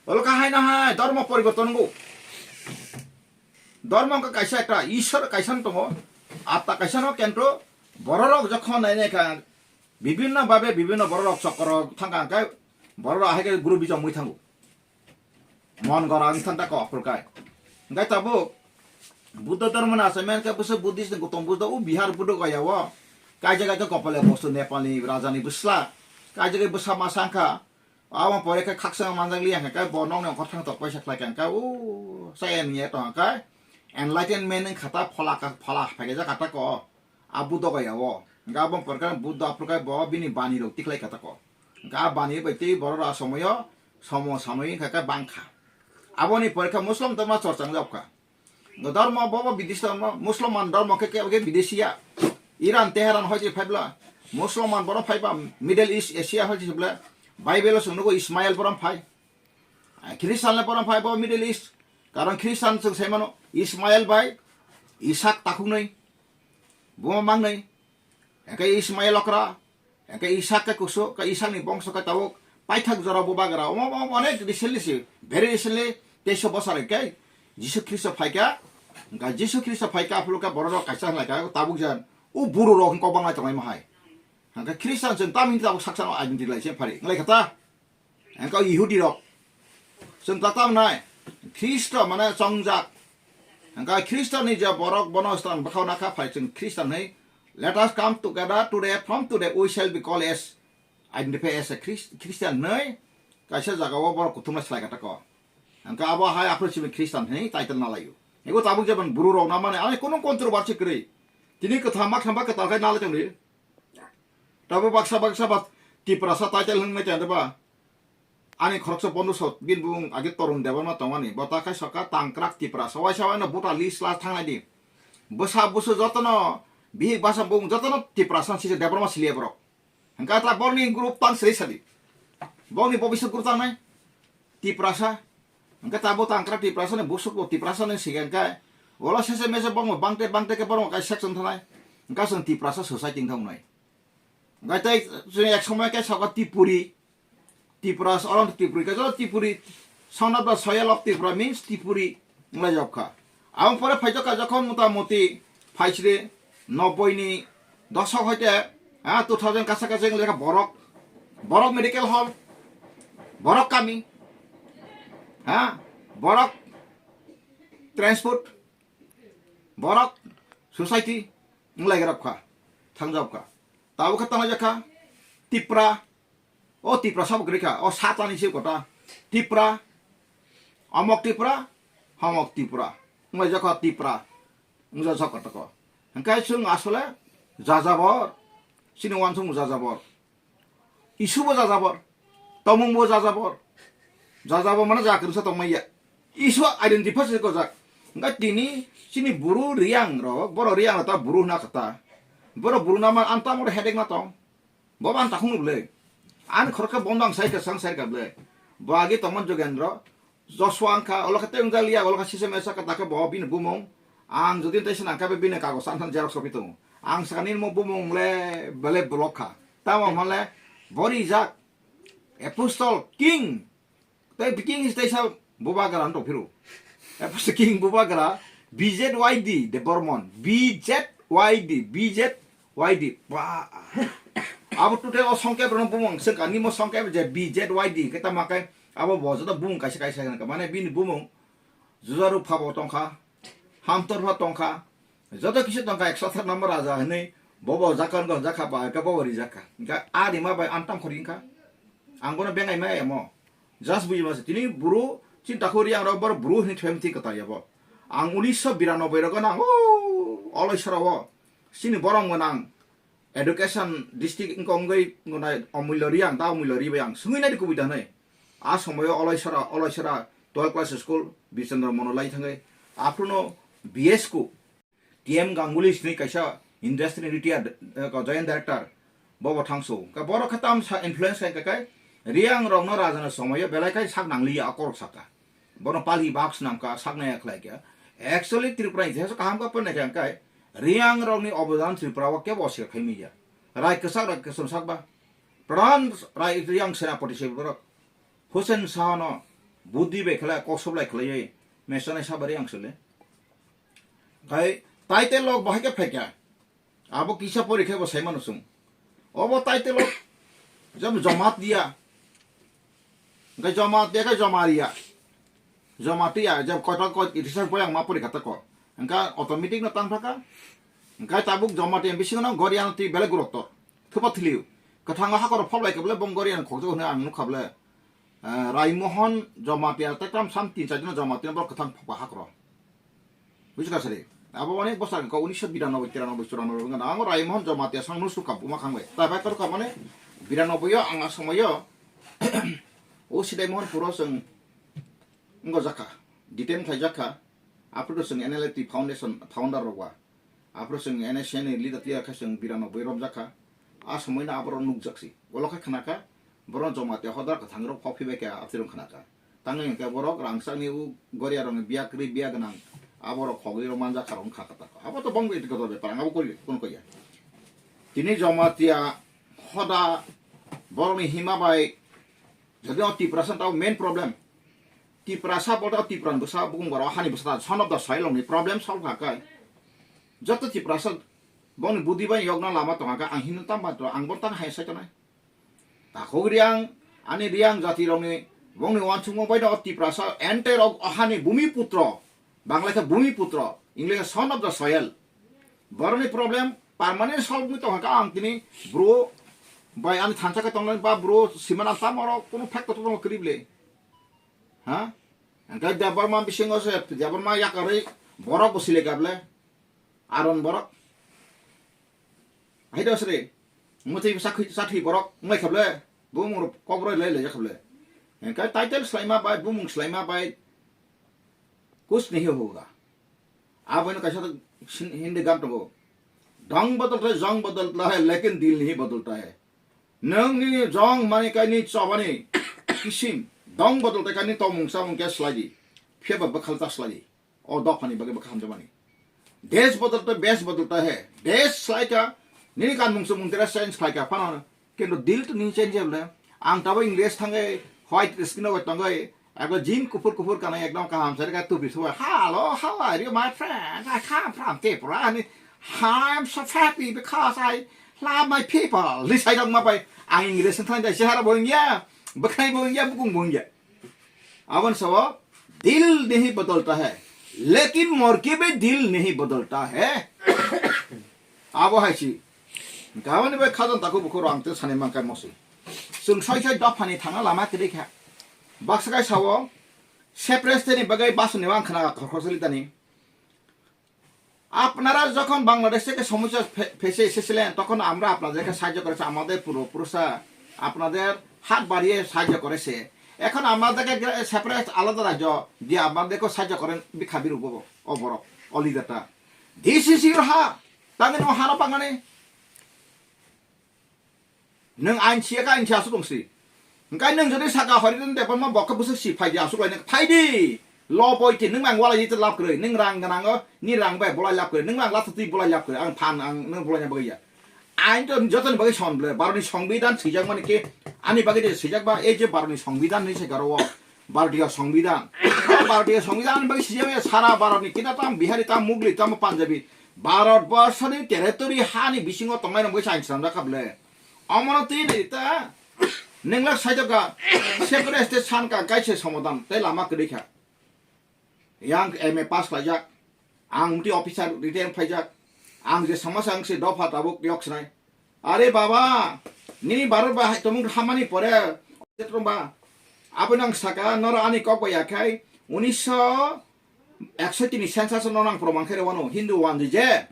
Olo ka hai na hai dhormo poriborton wngkha. Dhormo wngkha kaisa ekta Ishwar kaisa no tongo, atta kaisa no kendro, borok jokhon nai nai kha, bibinno babe bibinno borok rok chokro thangkha hwnkhe borok rok ahai khe guru bijong mui thango. Mon gora wng thang ta kok phur kai. Hwnkhe tabuk Buddha dhormo ni achai man khe bwswk Buddhist ni Gautam Buddha o Bihar Buddha gaya o. Kaijak kaijak kopole bostu Nepal ni raja ni bwsla. Kaijak bwsa masa wngkha. Abo pore khe khaksa manjak liya hwnkhe bo nokni okhor thang tok paisa khlai kha hwnkhe o chaya nungya tong khe enlightenment wngkha ta phola ka phola phaikha jak kha ta ko. A Buddha gaya o. Hwnkhe abo pore khe Buddha aphuru khe bo bini bani rok tikhlai kha ta ko. Hwnkhe a bani bai tei borok rok a somoyo somo samoi wngkha khe bangkha. Aboni pore khe Muslim dhormo chorcha wngjak kha. Dhormo bo bo bidesi dhormo, Muslim dhormo khe kebo khe bidesi ya. Iran, Teheran hoi je phai bla. Muslim borok phai ba Middle East, Asia hoi je bla. Bible o chwng nugo Ismael borok phai. Christian le borok phai bo Middle East. Karon Christian chwng sai mano Ismael bai Isak takhuknwi. Buma mangnwi. Hwnkhe Ismael okra, hwnkhe Isak khe kusu, khe Isakni bongso khe tabuk paithak jora bubagra. Omo, omo, onek recently se, very recently, teiso bosor hwnkhe Jisu Khristo phaikha, hwnkhe Jisu Khristo phaikha, aphuru khe borok rok kaisa wnglaikha, tabuk jan, o buru rok hwnkhe kok banglai tonglai ma hai. Hwnkhe Christian chwng tamni tabuk saksa no identity lai se phari, wnglaikha ta? Hwnkhe o Yihudi rok. Chwng ta tamo nai. Khristo mane chongjak. Hwnkhe Khristo ni je borok bono stan bwkhao nakha phai chwng Khristo hinwi. Let us come together today, from today we shall be called as, identify as a Christ-, Christian hinwi. Kaisa jaga o borok kuthumna slai kha tako. Hwnkhe abo hai aphuru simi Khristo hinwi title na laio. Ego tabuk jebon buru rok na mane ani kunu controversy kwrwi. Tini kwtham ma khamba kwtal khai na lai tongdi. Tabo baksa baksa ba Tiprasa title hinwi tongdi ba. Ani khoroksa bondhu sot, bini bumung age Torun Debbarma tongmani, bo ta khai soka Tangkrak Tiprasa, waisa waino voter list la thangnai di. Bwsa busu jotono, bihik basa bumung jotono Tiprasa sise Debbarma siliya borok. Hwnkhe ta borni group tang sri sadi. Borni bobiswt group tangnai Tiprasa. Hwnkhe ta bo Tangkrak Tiprasa ni busuk bo Tiprasa ni sigen kai. Wala sese mese bongmo bangte bangte khe borok kai section thanai. Hwnkhe chwng Tiprasa society wngthang nai. Hwnkhe tei chwng ek somoi khe soka Tipuri. Tipra, oro Tipuri, kaisa Tipuri, sound of the soil of Tipra means Tipuri, wnglaijak kha. Aboni pore phaijak kha jokhon mota moti phaisri nobboi ni dosok hoite, ha, two thousand kasa kasa wnglaijak kha borok, borok medical hall, borok kami, ha, borok transport, borok society, wnglaijak kha, thangjak kha. Tabuk khe tanglaijak kha Tipra, O Tipra sabo kwrwi kha, o satani se kota. Tipra, amok Tipra, hamok Tipra. Wnglaijak kha Tipra. Wngjajakha tako. Hwnkhe chwng asole jajabor, chini uansukmung jajabor. Isubo jajabor, tomungbo jajabor. Jajabor mane ja kwrwngsa tongmaya. Isu identify se kojak. Hwnkhe tini chini buru riyang rok, borok riyang rok ta buru hwna kha ta. Borok buru nama ang tamo headache ma tong. Bo ban takhung ble. Ani khoroksa bondo ang sai ka sang sai ka ble. Bo agi tongmon Jogendro. Joshua wngkha, olo khe tei wngjalia, olo khe sisa mesa ka takhe bo bini bumung. Ang jodi tei swnang khe bini kagos ang thani xerox copy tongo. Ang sakani mo bumung le bele block kha. Tamo hwnle bori jak. Apostle King. Tei King is teisa bubagra wng tongphiro. Epos King bubagra B Z Y D de Bormon. B Z Y D, B Z Y D. Ba. Abo total o songkep rwno bumung sengka nimo songkep je B Z Y D khe tamo khe Abo bo joto bumung kaisa kaisa hwnka, mane bini bumung Jujaru phabo tongkha, Hamtor pha tongkha, joto kisa tongkha, ekso atharo number raja hinwi bobo jakha wngkha, jakha ba hwnkhe bobo rijakha. Hwnkhe a rima bai antam khori wngkha. Ang bono bengai ma emo. Just buji masa. Tini buru chinta khori ang rok bor buru hinwi thwem thi kwtal yabo. Ang unisho biranoboi rogo nang o oloi sora o. Chini borok mwnang education district wngkha wngwi wngnai Omulya Reang, da Omulya Reang bai ang swngwi nai di kubui da hinwi. A somoyo oloi sora, oloi sora twelve class school Bichandra Mono lai thangwi. Aphruno B S ku T M Ganguly sini kaisa industry ni retired, eh, joint director, bobo thangso. Ka borok khe tam sa influence khai kai, Reang rokno rajana somoyo belai khai sak nangliya akorok saka. Bono pali box namka sak naya khlai kya. Actually Tripura ni itihas kaham ka pernai kha kai, Reang rokni obodan Tripura o kebo osir khai miya. Rai kwchak rai kwcham sakba. Pran rai Reang senapati se borok. Hussein Shah no buddi bai khlai kok soblai khlaiwi mesonai sabari ang sole. Khai title log bahai khe phaikha. Abo kisa pori khe bo saimano chwng. Obo title log jab Jamatia. Khai Jamatia khai Jamaria. Jamatia jab kota kot itisa pori ang ma pori kata ko. Engka automatic no tang thaka. Engka tabuk Jamatia bisingo no Goriano ti bele guroktor. Thupa thiliu. Kwthango hakoro phoblai kable bong Goriano khokjak hwnwi ang nukha ble. Eh, Raimohon Jamatia, tei tam sam tin char jona Jamatia borok kwthang phokba hakro. Buji kha sari. Abo onek bosor kok unisho biranoboi, tiranoboi, churanobboi wngkha. Ang Raimohon Jamatia sang nusu kap buma khangbai. Tai bai tor kap mane biranoboi o ang a somoyo o Sidai Mohon Puro chwng wngkha jakha. Detain khlai jakha. Aphuru chwng N L F T Foundation founder rok ba. Aphuru chwng N S C N ni leader tiya khe chwng biranoboi romjak kha. A somoino aborok nukjak si. Ulo khe khna kha, borok Jamatia hodar kwthang rok phok phibai khe aphuru khna kha. Tangwi hwnkhe borok rangchakni u Goriarokni biya kwrwi biya gwnang aborok khogwi rok manjak kha rok wngkha kwtal. Abo to bongni gotor bepar, ang abo kori, kono koi ya. Tini Jamatia hoda borokni hima bai, jodi o Tiprasa tao main problem. Tiprasa bolte o Tipra ni bwsa bukung borok hani bwsa ta son of the soil ni problem solve kha kai. Joto Tiprasa bongni budi bai yokna lama tongkha khe ang hino tam ba ang bo tang hai sai tonai. Takhuk Riang, ani Riang jati rokni bongni wansukmung bai no Tiprasa entire o hani bumi putro, Bangla khe bumi putro, English son of the soil. Borokni problem permanent solve wngwi tongkha khe ang tini bro bai ani thansa khe tongnai ba bro simana tam oro kunu fact kotor tongo kwrwi bwle. Ha? Hwnkhe Debbarma bisingo se Debbarma yakarwi borok bo sile kable. Aron borok. Hai do sre. Muti sakhi sakhi borok ngai kable. Bumung rok kok roi lai lai kable. Hwnkhe title slaima bai bumung slaima bai kuch nahi hoga. Abono kaisa Hindi gan tongo. Dong badalta hai, jong badalta hai, lekin dil nahi badalta hai. Nungni jong mani kaini chobani kisim dong badalta kaini tomung samung khe slai di. Phiya ba bwkhal ta slai di. O dophani bagwi bwkha hamjakmani. Desh badalta, besh badalta hai. Desh slai kha, nini kanmung sumung tera change khlai kha phano. Kintu dil to nini change ya bole. Ang tabo English thangwi white screen o tongwi ekbar jean kuphur kuphur kanwi ekdom kaham sari ka tupi suwa. "Hello, how are you, my friend? I come from Tripura and I am so happy because I love my people." Ni sai dok ma bai ang English thang dai sehara bo wngya, bwkhai bo wngya, bukung bo wngya. Aboni sabo dil nahi badalta hai, lekin morke bhi dil nahi badalta hai. Abo hai si. Gabani bai khajan takhuk bukhuk rang te sani man kai mosi. Chwng soi soi dophani thangna lama kwrwi kha. Baksa kai sao, separate ni bagwi basuni wang khna khorkhor sali tani. আপনারা যখন বাংলাদেশ থেকে সমস্যা ফে-, ফেসে এসেছিলেন, তখন আমরা আপনাদেরকে সাহায্য করেছি, আমাদের পূর্বপুরুষরা আপনাদের হাত বাড়িয়ে সাহায্য করেছে। এখন আমাদেরকে গ্রে-, সেপারেট আলাদা রাজ্য দিয়ে আপনাদেরকেও সাহায্য করেন, ভিক্ষা বিরোধ ও বড়, ও লিডারটা। This is your heart. Tangin o hana pangani. Nwng ain siya kha ain siya aswk tong si. Hwnkhe nwng jodi saka hori din Debbarma bokhe bwswk si phai di aswk lai nwng phai di. Lo poi ti nwng ang walai di lab kwrwi. Nwng rang gwnang o ni rang bai bolai lab kwrwi. Nwng ang latha twi bolai lab kwrwi. Ang phan ang nwng bolai na bagwi ya. Ain to jotoni bagwi son ble. Bharot ni Songbidan swijak mani khe ani bagwi de swijak ba ei je Bharot ni Songbidan ni se garo o. Bharatiya Songbidan. Bharatiya Songbidan bagwi swijak ya sara Bharot ni kida tam Bihari tam Mugli tam Punjabi. Bharat borsoni territory hani bisingo tongnai rok bai sa ang swnamjak kha ble. Omono twi nai ta. Nengla saitoka, separate state sanka kaise somadan, tei lama kwrwi kha. Yang M A pass khlaijak, ang mti officer retire phaijak, ang je samasa ang se dopha tabuk yok sinai. Are baba, nini Bharat ba hai tomung hamani pore, ba, abo nang saka, noro ani kok ba yakhai, unisho ekso tini census no nang proman khe rwano, Hindu wanjwi je.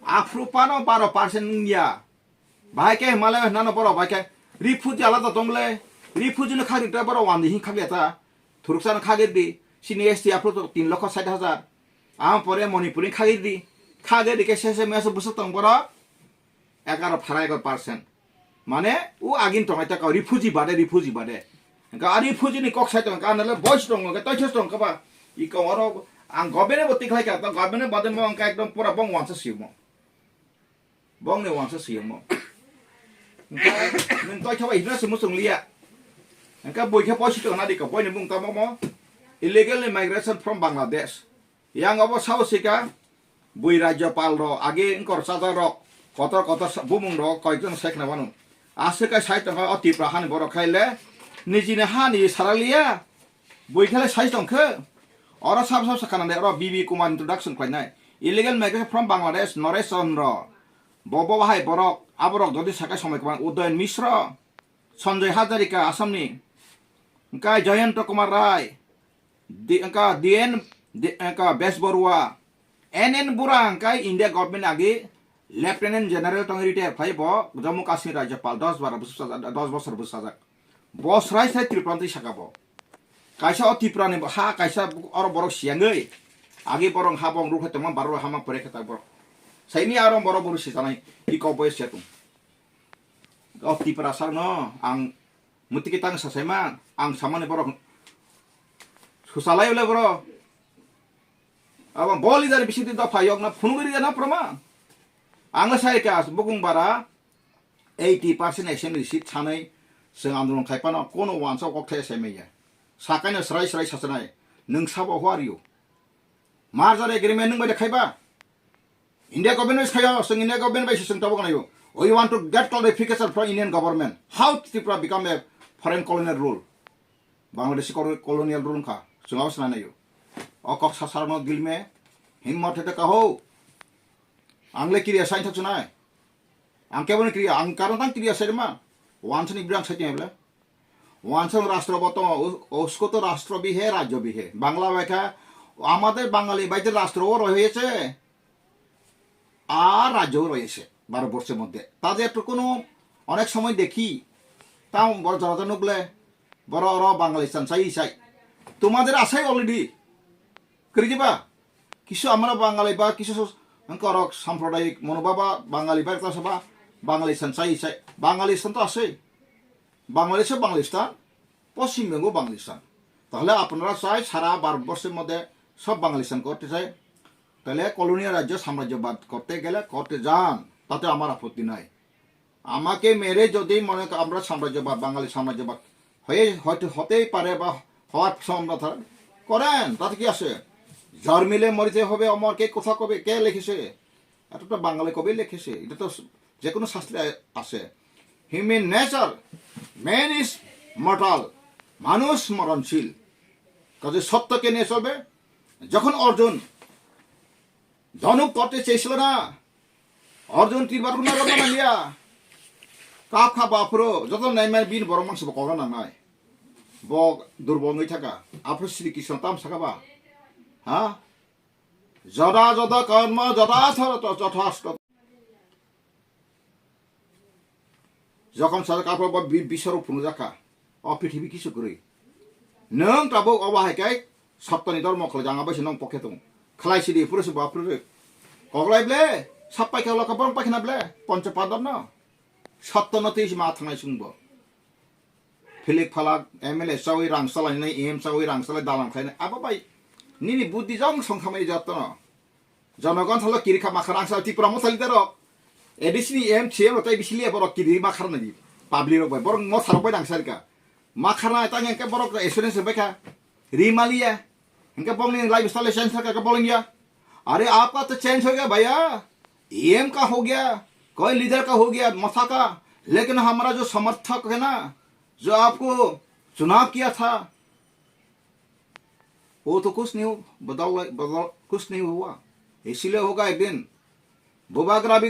Aphru pano baro percent wngya. Bahai khe Himalaya hinano borok bahai khe refugee alada tong le, refugee no khagri ta borok wandi hin khagri ta, thuruksa no khagri di, sini S T aphru to tin lokho sait hajar, am pore Manipuri khagri di, khagri di khe sese mese bwswk tong borok egaro phara egaro percent, mane u agin tongai ta refugee bade, refugee bade, ka refugee ni kok sai tong ka nale boys tong ka toithos tong ka ba, i kong oro ang government bo tikhlai ka, government bade mo ang ka ekdom pura bong wansa simo. Bongni wansa siyamo. Nwng toi thaba hino se muchung liya. Engka bui khe poisi tong nadi ka boini mung tamo mo. Illegal immigration from Bangladesh. Yang abo sao sika bui rajyapal ro age engkor chajak rok kotor kotor bumung ro koikjon sekna wano. Aswk kai sai tongkha o Tipra hani borok khai le nijini hani saraliya. Bui khe le sai tong khe. Oro sab sab sakha nande oro B B Kumar introduction khlainai. Illegal migration from Bangladesh, Naresh Chandra. Bo bo bahai borok, aborok jodi sakai somoi kwbang Udayan Misra, Sanjay Hazarika Assamni, engkai Jayanta Kumar Rai, di engka D N, di engka Bes Barua, N N Bura engkai India government agi Lieutenant General tong retire khlai bo Jammu Kashmir Rajyapal dos bar bosor bosajak. Bo srai srai Tripura twi saka bo. Kaisa o Tripura ni ha kaisa oro borok siyangwi. Agi borok ha bong rukhe tongma baro hama pore khe ta borok. Saini aro borok boru sijanai i kok boy setung. O Tripura sarno ang mutiki tang sasaima ang samani borok susalai le borok. Abo boli dari bisi di dopha yok na phunugri na prama. Ang le sai ka bukung bara eighty percent assembly seat sanai seng andolon khai pano kono wansa kok thai sai maya. Sakai no srai srai sasanai. Nung sabo who are you? Merger agreement nung bai de khaiba. India government bai khayo, seng India government bai seng tabuk nayo. We want to get clarification from Indian government. How Tripura become a foreign colonial rule? Bangladeshi colo-, colonial rule kha. Seng abo sana nayo. O kok sasar no gilme. Himmat hete kaho. Ang le kiriya sai thak sunai. Ang kebo ni kiriya, ang karon tang kiriya sai ma. Wansani brang sai teng ble. Wansang rastro bo tongo, u-, usko to rastro bhi hai, rajyo bhi hai. Bangla bai kha, amader Bangali bai de rastro o royese, ar rajyo o royese, ভারতবর্ষের মধ্যে. তাদের তো কোনো, অনেক সময় দেখি, তাও বড় জনতা নুকলে, বড় বড় বাঙালি চান চাই চাই। তোমাদের আশাই already. Kwrwi ba? Kisu amra Bangali ba, kisu sos-, angkorok samprodayik mono ba, ba, Bangali ba, klasa ba, Bangali san sai sai. Bangali san to asei. Bangladesh Banglistan, Poschim Bengal Banglistan. তাহলে আপনারা চাই সারা ভারতবর্ষের মধ্যে সব বাঙালিস্তান করতে চাই। তাহলে কলোনিয়াল রাজ্য সাম্রাজ্যবাদ করতে গেলে করতে যান, তাতে আমার আপত্তি নাই। আমাকে মেরে যদি মনে কর আমরা সাম্রাজ্যবাদ, বাঙালি সাম্রাজ্যবাদ হয়ে হয়তো হতেই পারে বা হওয়ার সম্ভাবনা থাকে, করেন, তাতে কি আছে? জন্মিলে মরিতে হবে অমর, কে কথা কবে, কে লিখেছে? এটা তো বাঙালি কবি লিখেছে, এটা তো যে কোনো শাস্ত্রে আছে। Human nature, man is mortal, মানুষ মরণশীল। কাজে সত্যকে নিয়ে চলবে। যখন অর্জুন ধনুক করতে চেয়েছিল না, অর্জুন তীর বার কোনো রকম নিয়া কাপ খা বাফরো, যত নাইমার বিন বড় মাংস বকরা নাঙায়। বক দুর্বল নই থাকা। আফরো শ্রীকৃষ্ণ তাম সাকাবা। হ্যাঁ? যদা যদা কর্ম যথা যথা যথা Jokhon sajak aphuru bo bi-, biswrok phunukjakha. O prithibi kisu kwrwi. Nwng tabuk obo hai khe Saptani dormo khlai jang abaisa nwng pokhe tongo. Khlai sidi phuru se bo aphuru rw. Koklai ble, sap paikha lokha borok paikha na ble, Poncho Pandab no. Satto no twi se ma thangnai chwng bo. Philik phalak, M L A chawi rang salainai, E M chawi rang salai dalam khlainai. Abo bai nini buddhi jong songkhamani jotto no. Jonogon thalo kiri kha makhara ang sa Tipra Motha leader rok. A D C ni M C M rok tai bisi liya borok kiri makhara nai. Public rok bai borok motha rok bai nang sarika. Makhara nai tang engke borok assurance bai kha. Ri maliya. Engke bong ni life style change thaka ke boling ya. अरे आपका तो चेंज हो गया भैया, E M का हो गया, कोई लीडर का हो गया, मसा का, लेकिन हमारा जो समर्थक है ना, जो आपको चुनाव किया था, वो तो कुछ नहीं हो-, बदल, बदल, कुछ नहीं हुआ। इसीलिए होगा एक दिन। बुबागरा भी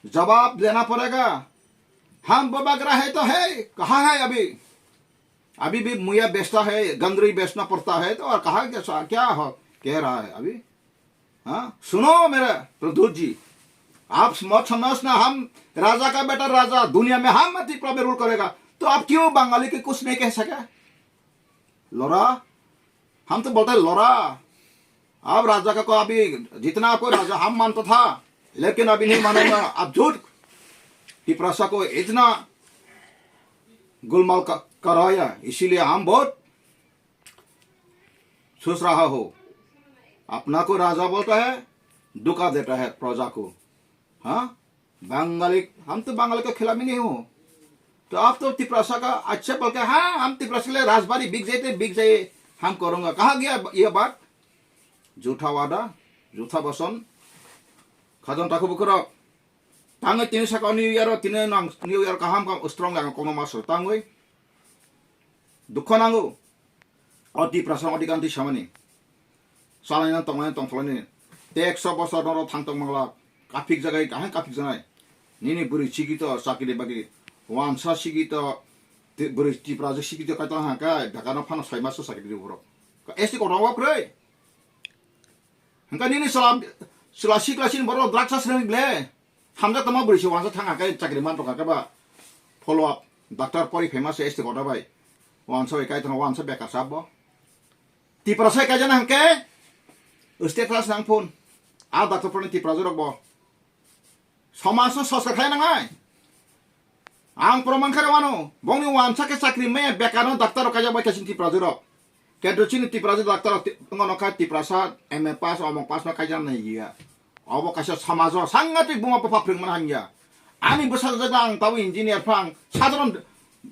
जवाब देना पड़ेगा। हम बुबागरा है तो है, कहाँ है अभी? अभी भी मुया बेचता है, गंगरी बेचना पड़ता है, तो और कहाँ क्या, क्या हो, कह रहा है अभी? हाँ, सुनो मेरे प्रद्युत जी, आप मत समझना हम राजा का बेटा राजा, दुनिया में हम तिप्रा में रूल करेगा, तो आप क्यों बंगाली की कुछ नहीं कह सके? लोरा, हम तो बोलते हैं लोरा। अब राजा का को अभी जितना आपको राजा हम मानता था, लेकिन अभी नहीं मानेगा। अब झूठ तिप्रासा को इतना गुलमाल क-, कराया, इसीलिए हम बहुत सोच रहा हो। अपना को राजा बोलता है, धोखा देता है प्रजा को। हाँ, बंगाली, हम तो बंगाली का खिलाफ ही नहीं हो। तो आप तो तिप्रासा का अच्छा बोल के, हाँ, हम तिप्रासा के लिए राजबाड़ी बिक जाए तो बिक जाए, हम करूँगा। कहाँ गया ये बात? झूठा वादा, झूठा वचन। Khajang takhuk bukhurok, tangwi tini saka o New Year o, tini nang New Year kaham kaham strong lang kono maso tangwi. Dukho nango. O tiprasa odhikanti samani. Salaina tonglaina tongtholaini. Te ekso bosor noro thang tong mangla. Kaphik jagai kaham kaphik janai. Nini bwrwi chikito chakri bagri. Wansa chikito bwrwi tiprasa chikito kaitong hangkai. Dakano phano sai maso chakri borok. Esti kono wa kwrwi. Hingke nini chwla, chwla sikla sini borok drugs sreng le. Hamjak tongma bwrwi se wansa thang hake chakri man tongkha khe ba. Follow up. Doctor pori phaima se este koda bai. Wansa bai kai tongma wansa bekar sabo. Tiprasa kaijana hingke. Status nang phone. A doctor pori tiprasa rok bo. Somajno soskar khlai nangnai. Ang proman khe rwano, bongni wansa khe chakri maya bekarno doctor rok kaijak bai khe chini Tiprajwk rok. Kedro chini Tiprajwk doctor rok ti-, wngno kha Tiprasa M A pass, omok pass no kaijak nai ya. Obo kaisa somajo sangatik buma bupha phwrwngmani hamya. Ani bwsajwk ang tabuk engineer phang, sadharon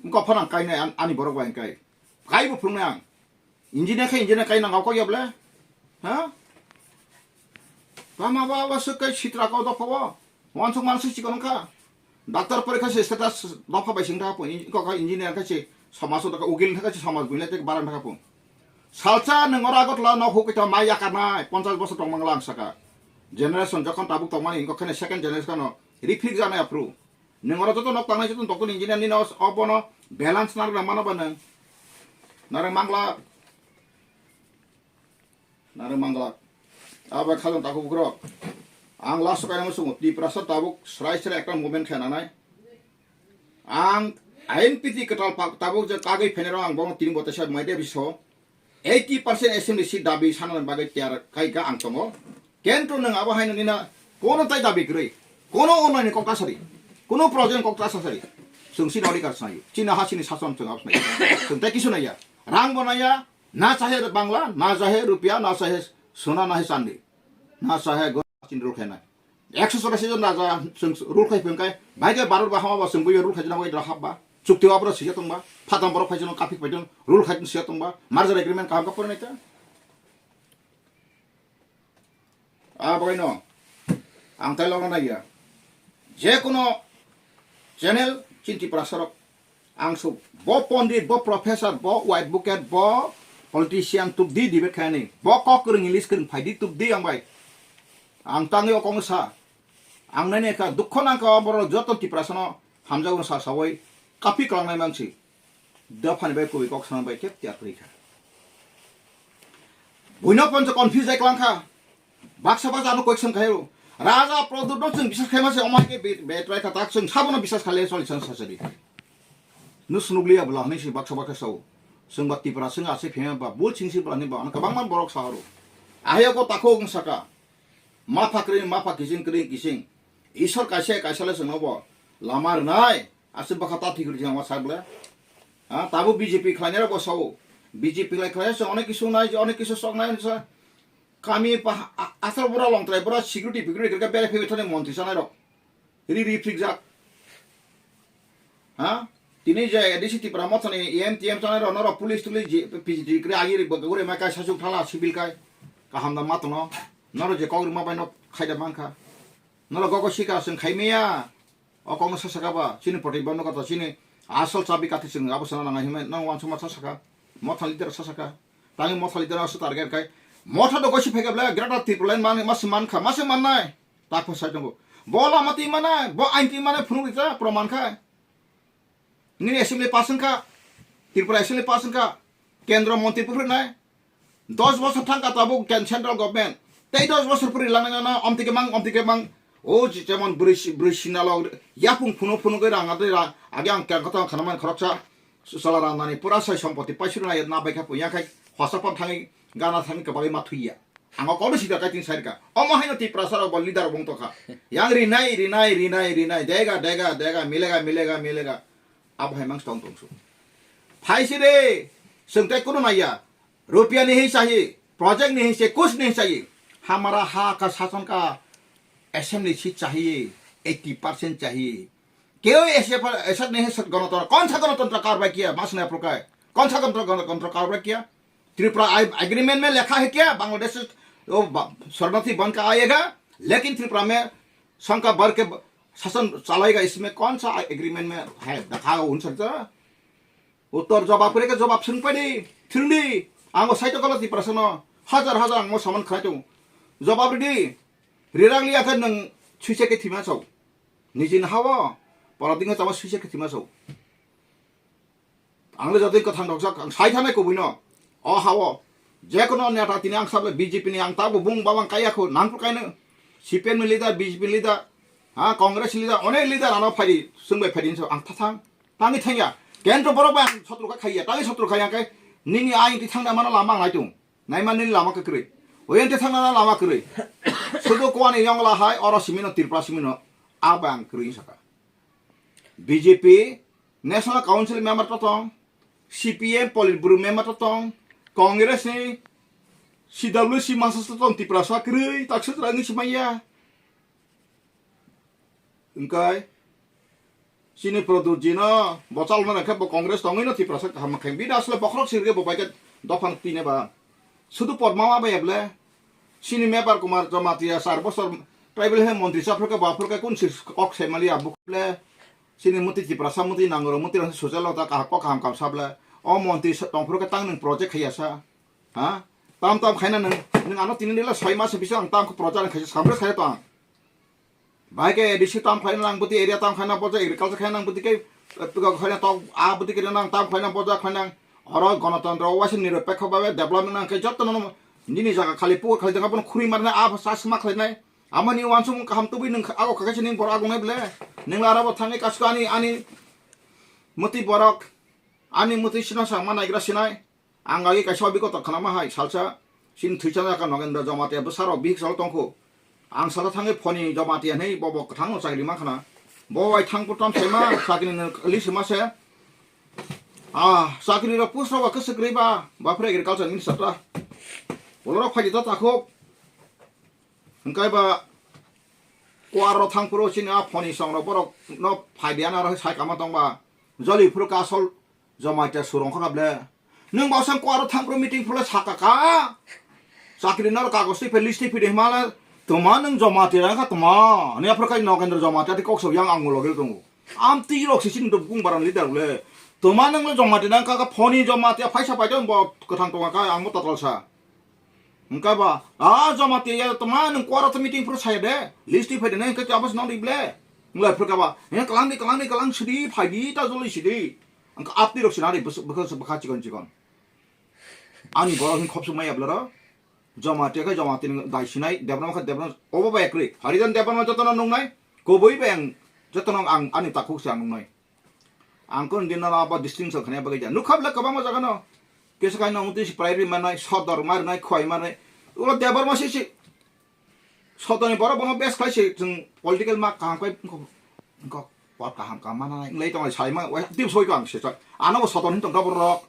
wngkha phano ang kainai an-, ani borok bai hwnkai. Kaibo phwrwngnai ang. Engineer khe engineer kai nang kok ya ble? Ha? Tama ba ba suk kai sitra kau dopha bo. Wansuk mansuk chikon kha. Doctor porikha se status dopha bai sing tha po. Kok engineer kha se samaj dopha ugil kha se samaj buina te barang kha po. Salsa nang ora got la no huk ta mai yakar nai. Ponchas bosor tong mangla ang saka. Generation jokhon tabuk tong mani kok khane second generation no. Reflect jana apru. Nang ora joto nok tangnai joto doctor engineer ni no obono balance nar mano ba nang. Nare mangla. Nare mangla. Abo khajang takhuk bukhurok. Ang last kainwi sungo, Tiprasa tabuk srai srai ekta movement khe nanai. Ang I N P T kwtal pa-, tabuk je kagwi phainai rok ang bono tini bo teisa mai de biso. Eighty percent assembly seat dabi sanani bagwi tiyar khaika ang tongo. Kentro nwng abo haino nina kono tai dabi kwrwi. Kono onlaini kok ta sari. Kono project kok ta sari. Chwng sini odikar sinayo. Chini ha sini sason chwng abo sinai. Chwng tai kisu naiya. Rang bo naiya. Na chahe Bangla, na chahe Rupiya, na chahe Sona, na he Chandi, na chahe go chin rule khainai. Ekso chorasi jon raja chwng rule khai phengkai, bai khe Bharat ba hama ba chwng buiyo rule khaijana bai dra hap ba. Chukti wa bro sija tong ba, phatam borok phai jano kaphi phai jano rule khai sija tong ba, merger agreement kaham ka pore nai ta. A bagwi no ang tai logna naiya. Je kono channel chinti prasarok ang su bo pondit, bo professor, bo advocate, bo politician tubdi debate khaini. Bo kok kwrwng English kwrwng phaidi tubdi ang bai. Ang tangwi o kok sa. Ang nai nai kha dukho nang kha borok joto Tiprasano hamjakno sa sawi kapi kwlangnai mansi. Dophani bai kubui kok sana bai khe tiyar kwrwi kha. Buino poncho confuse jai kwlang kha. Baksa baksa ano question khai ro. Raja Pradyut no chwng bisas khaima se omai khe be-, betrai kha tak chwng sabono bisas khale choli san sasari. Nu sunukliya bwla hwnwi se baksa baksa sao. Chwng ba Tipra chwng ase phema ba bul ching se bwla hwnwi ba ano kwbangma borok sa ro. Ahai ko takhuk wng saka. Ma pha kwrwi, ma pha kiching kwrwi kiching. Isor kaisa kaisa le chwngno bo lama rwnai. Aswk bwkha ta thik rwjak ma sak le. Ha, tabuk B J P khlainai rok bo sao. B J P khlai khlai se onek kisu nai, onek kisu sok nai sa. Kami pa, a-, asal bura longtrai bura security picurity khe bere phebe thani montri sanai rok. Ri ri phikjak. Ha? Tini je A D C Tipra Mothani E M T M sanai rok norok police tulis ji P G T kre agi ri bwkha gure mai kai sasuk thala civil kai. Kaham da ma tono. Norok je kok rima bai nok khaida mankha. Norok gogo sika seng khaimia. O kokno sasaka ba, chini poti bondo kata chini Asol chabi kathi chwng abo sana nang hinwi nang wansukma sa saka. Motha leader sa saka. Tangwi motha leader aswk target khai. Motha do gosi phai khe bla Greater Tipraland man, masi man kha, masi man nai. Tak phai sai tongo. Bo lama twi manai, bo ain twi manai phunuk rikha, proman khai. Nini assembly pass wngkha, Tripura assembly pass wngkha, kendro montri phuru nai. Dos bosor thangkha tabuk ken central government. Tei dos bosor phuru langnai nana omtike mang, omtike mang. O je-, jemon brwi si-, brwi sinalo yapung phunu phunu khe rang atwi ra-, age ang keng kotong khana man khoroksa. Sala rang nani pura sai sompoti paisuru nai na bai kha puya khai hosa pam thangwi gana thangwi kwbagwi ma thuya. Ang o kono sida kaiting sai rwkha. Omo haino Tiprasa rok bo leader rok wng tongkha. Yang rinai, rinai, rinai, rinai. Dega, dega, dega. Milega, milega, milega. Abo hai mang stong tong su. Phai si re. Swng tei kono naiya. Rupia ni hi chahi. Project ni hi se, kuch ni hi chahi. Hamara ha ka sasan ka assembly seat chahi. Eighty percent chahi. Keu aisa pa, aisa ni hi sat ganatantra. Kon sa ganatantra karbai kiya. Mas na prokai. Kon sa ganatantra, ganatantra karbai kiya. Tripura आइ-, agreement में लिखा है क्या बांग्लादेश से वो ब-, शरणार्थी बन के आएगा, लेकिन त्रिपुरा में संघ का भर के ब-, शासन चलाएगा, इसमें कौन सा एग्रीमेंट में है? दिखाओ उन सकता। उत्तर जवाब करेगा, जवाब सुन पड़ी, थिरली, आंगो साइटो गलत ही प्रश्न, हजार, हजार आंगो सामान खाए तो। जवाब रेडी, रिरांग लिया कर नंग छुसे के थिमा सौ। निजिन हावा, परादिंग चावा छुसे के थिमा सौ। Ang le jotoi kwthang rok jak, ang sai thanai kubui no. O ha o. Je kono neta tini ang sable B J P ni ang tabo bung babang kaya kho, nang kho kaino. C P M ni leader, B J P leader, ha, Congress leader, onek leader ano phai di, swng bai phai di so ang tha thang. Tangwi thangya. Kentro borok bai ang sotro kha khaiya, tangwi sotro khaiya khe nini ain ti thangna mano lama ang naitung. Naima nini lama kwkrwi. Oyang ti thangna lama kwrwi. Sudu kwani yongla hai, oro simino, Tripura simino, a bai ang kwrwi saka. B J P, National Council member to tong, C P M Politburo member to tong, Congress ni C W C masa to tong, Tiprasa kwrwi, tak sutra ngi simaya. Engkai, sini Pradyut ji no, bochal mana khe bo Congress tongwi no Tiprasa kaham khe, bini asle bokhorok sirge bo bai khe dophang tine ba. Sudu Padma ma bai ble, sini Mepar Kumar Jamatia sar bosor tribal he montri sa phurke ba phurke kun sis kok se mali abu ble, sini muti Tiprasa muti nangro muti rang sojalo ta kok kaham kam sa ble, o montri sa tong phurke tang nung project khaya sa, ha? Tam tam khaina nung, nung ano tini nila soi mas bisa ang tam project khaisa samre khaisa tong. Bai khe A D C tam khlaina nang bwtwi area tam khlaina bojak agriculture khlaina nang bwtwi khe, eh, tuga khlaina tok a bwtwi khe nang tam khlaina bojak khlaina oro gonotantro waisa nirapekho babe development nang khe joto no nini jaga khali pukur khali jaga bono khuri marnai a sa sma khlainai amani wansuk kaham tubui nung ago kha khe se ning borok agongnai ble ning lara bo thangwi kasu ani ani mwtwi borok ani mwtwi sino sa ma naigra sinai. Ang agi kaisa obikoto khnama hai salsa chini thwichana ka Nogendra Jamatia bwsarok bihik salo tongkhu. Ang salsa thangwi phoni Jamatia hinwi bo bo kwthangno chakri ma khna. Bo bai thang putam saima chakri ni list ma se. Ah, chakri rok post rok ba kwswk rwi ba, bapre agriculture minister ta. Bolorok phaidi ta takhuk. Hwnkhe ba kuar rok thang phuru chini a phoni song rok borok no phaidi ana rok sai kama tong ba. Joli phuru ka asol Jamatia surong khana ble. Nwng bosong kuaro thangphru meeting phuru sakha ka. Chakri naro kagos twi phe list twi phi de himala. Tuma nwng Jamatia kha tuma. Ani aphuru kai Nogendra Jamatia twi kok so yang ang loge tongo. Am twi rok si sini bung baran leader le. Tuma nwng le Jamatia nang ka phoni Jamatia phaisa paito bo kwthang tonga ka ang bo total sa. Hwnkhe ba, a Jamatia ya tuma nwng kuaro twi meeting phuru saya de. List twi phi de ne hwnkhe abos nong di ble. Nglai phuru ka ba. He kalang di kalang di kalang sidi phai di ta joli sidi. Ang ka apni rok sinari bwkha bwkha chikon chikon. Ani borok hin khopsuk maya bwlaro. Jamatia khe Jamatia ni dai sinai, Debbarma khe Debbarma, obo bai kwrwi. Harijan Debbarma jotono nungnai, kubui bai ang jotono ang ani takhuk se ang nungnai. Ang kun din no abo distinction khani bagwi ja. Nukha bwle kwbangma jaga no. Kisa kaino muti si primary manai, sodor marnai, khwai marnai. Ulo Debbarma si si. Sodorni borok bono best khlai se chwng political ma kaham khlai wngkha, wngkha, por kaham kaham mana nai wngwi tongo sai ma wai tip soi kang se chak ano bo sodor hin tong borok.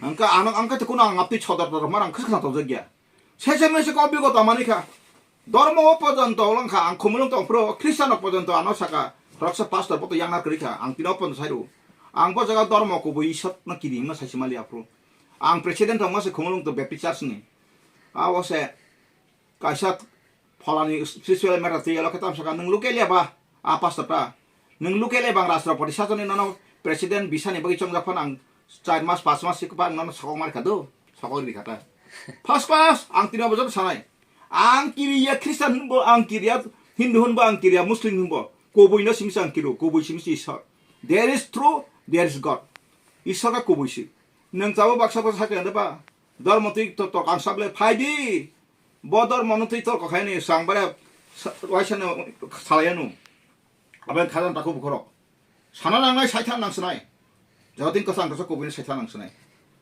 Hwnkha ano ang khe kuno ang aptwi sodor rok ma rang khis khna tong jak ya. Se se mese ko bigo ta mani kha. Dormo o porjonto wngkha ang khumulung tong phro Christian rok porjonto ano saka roksa pastor bo to yang na kwrwi kha ang tino porjonto sai ru. Ang bo jaga dormo kubui Isor no kiri ma sai se mali aphro. Ang president tong ma se khumulung to Baptist church ni. A o se Kaisa pholani spiritual matter twi elo khe tamsa kha, nwng local ya ba, a pastor ta. Nwng local ya bang Rashtrapati sajoni nono president bisani bagwi chongjak phano ang char mas, panch mas se kwbang nono sokok mar kha do, sokok ri kha ta. First class, ang tini obo joto sanai. Ang kiriya Christian hwnbo, ang kiriya Hindu hwnbo, ang kiriya Muslim hwnbo. Kubui no simi se ang kiru, kubui simi se Ishwar. There is true, there is God. Ishwar ka kubui si. Nwng chabo baksa baksa sakya de ba. Dormo twi to, to kangsable phai di. Bo dormo no twi torko khai ni sang bare sa-, waisa no salai anu. Aben khajan takhu bukhorok. Sana nangnai saitha nang sinai. Jodin kwchang kwchak kubui ni saitha nang sinai.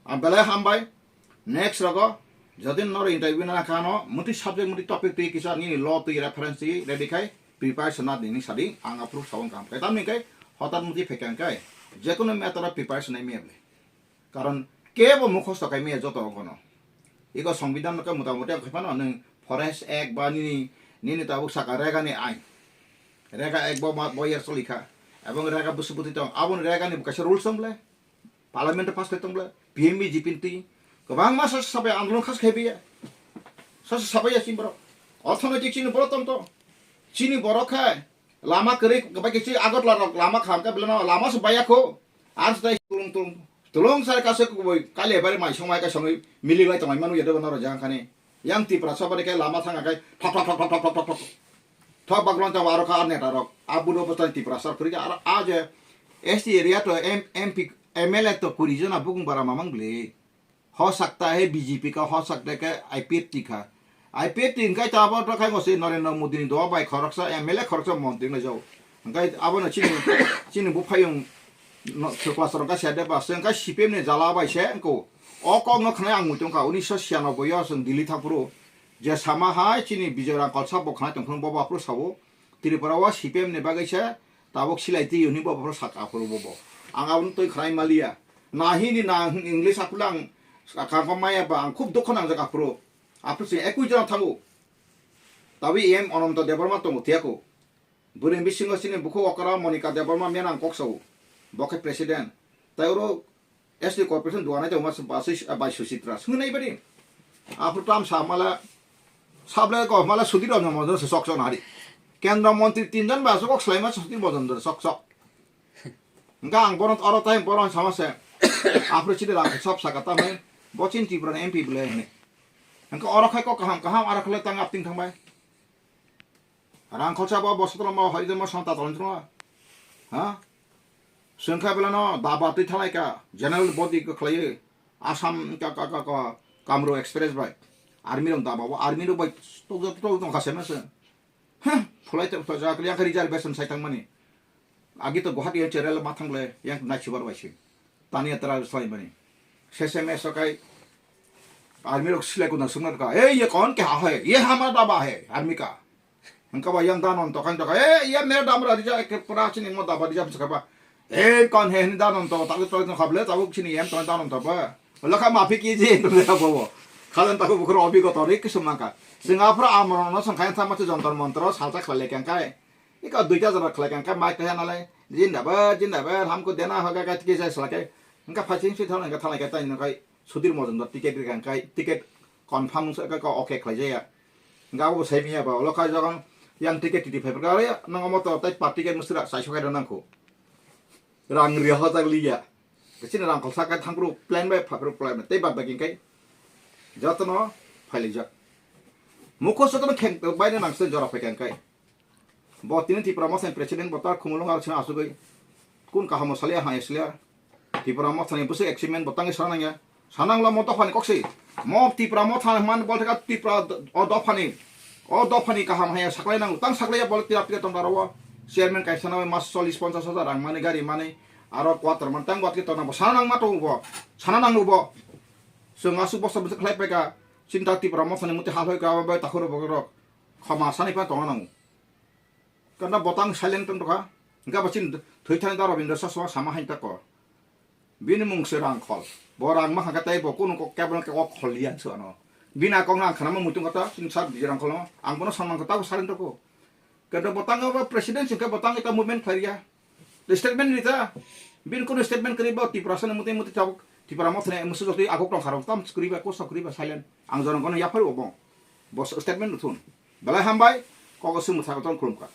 Ang belai hambai. Next rogo jodin noro interview na kano muti subject muti topic twi kisa nini law twi reference twi ready khai preparation na dini sadi ang approve sabon kam. Kai tamni kai hotat muti phekang kai. Jekono matter o preparation nai me ble. Karon kebo mukhosto kai me joto rogono. Iko Songbidan no khe mota moti khai phano nwng Forest Act ba nini, nini tabuk saka Rega ni ain. Rega Act bo ma, bo yer choli kha. Ebong Rega busu buti tong. Aboni Rega ni bo kaisa rules tong ble. Parliament pass khai tong ble. P M B G P ni twi. Kwbangma sasa sabai andolon khas khai biya. Sasa sabai ya chini borok. Orthonoitik chini borok tong to. Chini borok khai. Lama kwrwi bai kisi Agartala rok lama kham khe beleno lama se baiya kho. Ar se tulung tulung. Tulung sar kaisa kubui kale bare mai songmai ka songwi milik lai tongmani manu yado noro jang khani. Yang Tiprasa bade khe lama thang khe thok thok thok thok thok thok thok. Thok baglon ta aro kha neta rok. Abu no bostan Tiprasa kwrwi khe aro a je S T area to M-, M P, M L A to kuri jona bukung bara mamang bli. Ho sakta he B J P ka, ho sakta ke I P F T kha. I P F T hingkai ta abo to khai ngosi Narendra Modi ni doa bai khoroksa M L A khoroksa montri na jau. Hingkai abo no chini, chini buphayung no, Sukla Saran ka sede ba se hingkai C P M ni jala bai se hingko. O kok no khnai ang muitung kha unisho siyanoboi yo chwng Delhi thangphuru. Je sama hai chini Bijoy Rangkhol sabo khnai tongphuru bobo aphuru sabo. Tripura o C P M ni bagwi se tabuk silai twi hwnwi bo bophuru sak aphuru bobo. Ang aboni twi khwnai maliya. Na Hindi na English aphuru ang kangkam maya ba ang khub dukho nangjak aphuru. Aphuru se ekui jona thango. Tabuk E M Ananta Debbarma tongo thiyako. Bwrwi bisingo chini bukhuk okra Monika Debbarma mena ang kok sao. Bo khe president. Tai oro S T corporation duanai tongma se basui, ah, bai Suchitra. Swngnai bari. Aphuru tam sa mala, sable ko mala Sudhir Ranjan Maharaj se sok sok nari. Kendra montri tinjon ba sok slaima Sudhir Ranjan sok sok. Hingke ang bono oro tai bono sama se. Aphuru chini rang sok saka tamai. Bo chini Tripura ni M P bwle hini. Hingke oro khai kok kaham kaham aro khlai tang apting thangbai. Rang khorsa bo bosotro mo hoi mo santa tolong tro. Ha? Sengkha belano daba twi thalai ka general body ko khlai Assam ka, ka, ka, ka, Kamrup Express bai. Army rong daba bo army rong bai tok tok tok tok khasem na se. Ha? Phulai te phulai jak yang reservation sai tang mani. Agi to Guwahati yang cherel ma thang le yang nai chibar bai si. Tani atra sai mani. Sese me so kai army rok silai kuna sungna ka. "ए, ये कौन क्या है? ये हमारा दाबा है, आर्मी का।" Hingke ba yang danon to kang to ka, "ए, ये मेरा दाबा रिजा के पूरा chini mo दाबा रिजा sakaba." "ए, कौन है? Hini danon to, tabuk tabuk no khable, tabuk chini yang to danon to ba." Lokha mafi ki je to le bo. Khalan tabuk bukhro obi ko to ri kisum mangka. Singa phra amro no sangkha yang thama chu jontor montro salta khlai le kang kai. Iko duita jora khlai kang kai mic kaya nalai. "Jindabad, jindabad, hamko dena hoga ka tike jai salake." Hingka phai sing si thalai ka thalai ka tai no kai. Sudhir Majumdar ticket rikha hingkai ticket confirm wngsa kha, kha, okay khlaijaya. Hingkha abo bo sai manya ba, ulo kha jogon yang ticket titi phai phai kha, "Are, nang omo to tai par ticket musra sai sokai rw nangkho." Rang ria hojak liya. Chini rang kholsa kha thangphuru plane bai phaphuru plane bai tei bad baki hingkai jotono phailaijak. Mukho sotono kheng bai nang se jora phai kha hingkai. Bo tini Tipra Motha ni president bo ta khumulwng aro sina asugwi kun kaham saliya ha saliya. Tipra Motha ni bwswk achievement bo tangwi sana nangya. Sanang lo mo dopha ni kok se. Mo Tipra Motha ni man bol thaka Tipra o dopha ni. O dopha ni kaham haya saklai nango. Tang saklai ya bol tira tira tong daro. Chairman kaisa na mas chollish ponchash hajar rang mani gari mani. Aro quarter man tang bot ki tona bo sana nang ma tongo bo. Sana nango bo. Chwng asuk bosta bwswk khlai paika. Chinta Tipra Motha ni muti hal hoi ka bai takhoro bo rok. Khama sani pa tong nango. Kanda botang silent tong tokha. Hingke bo chini thwi thani da Rabindra Chakma sama hai tako. Bini mung se Rangkhol. Bo rang ma hangke tei bo kunu kok kebo kok khol liya se ano. Bini akong ang khanama muitung kata chini sar biji Rangkhol no. Ang bono samang kata bo silent toko. Kanda botang bo president singke botang ita movement khlaiya. Statement rita. Bini kunu statement kri bo Tiprasa ni muti muti tabuk. Tipra Motha ni musu jotoi akok tong kharo tam kri ba kosa kri ba silent. Ang jono kono yaphar obong. Bo statement thun. Belai hambai. Kok sung mutha kotor khulum kha.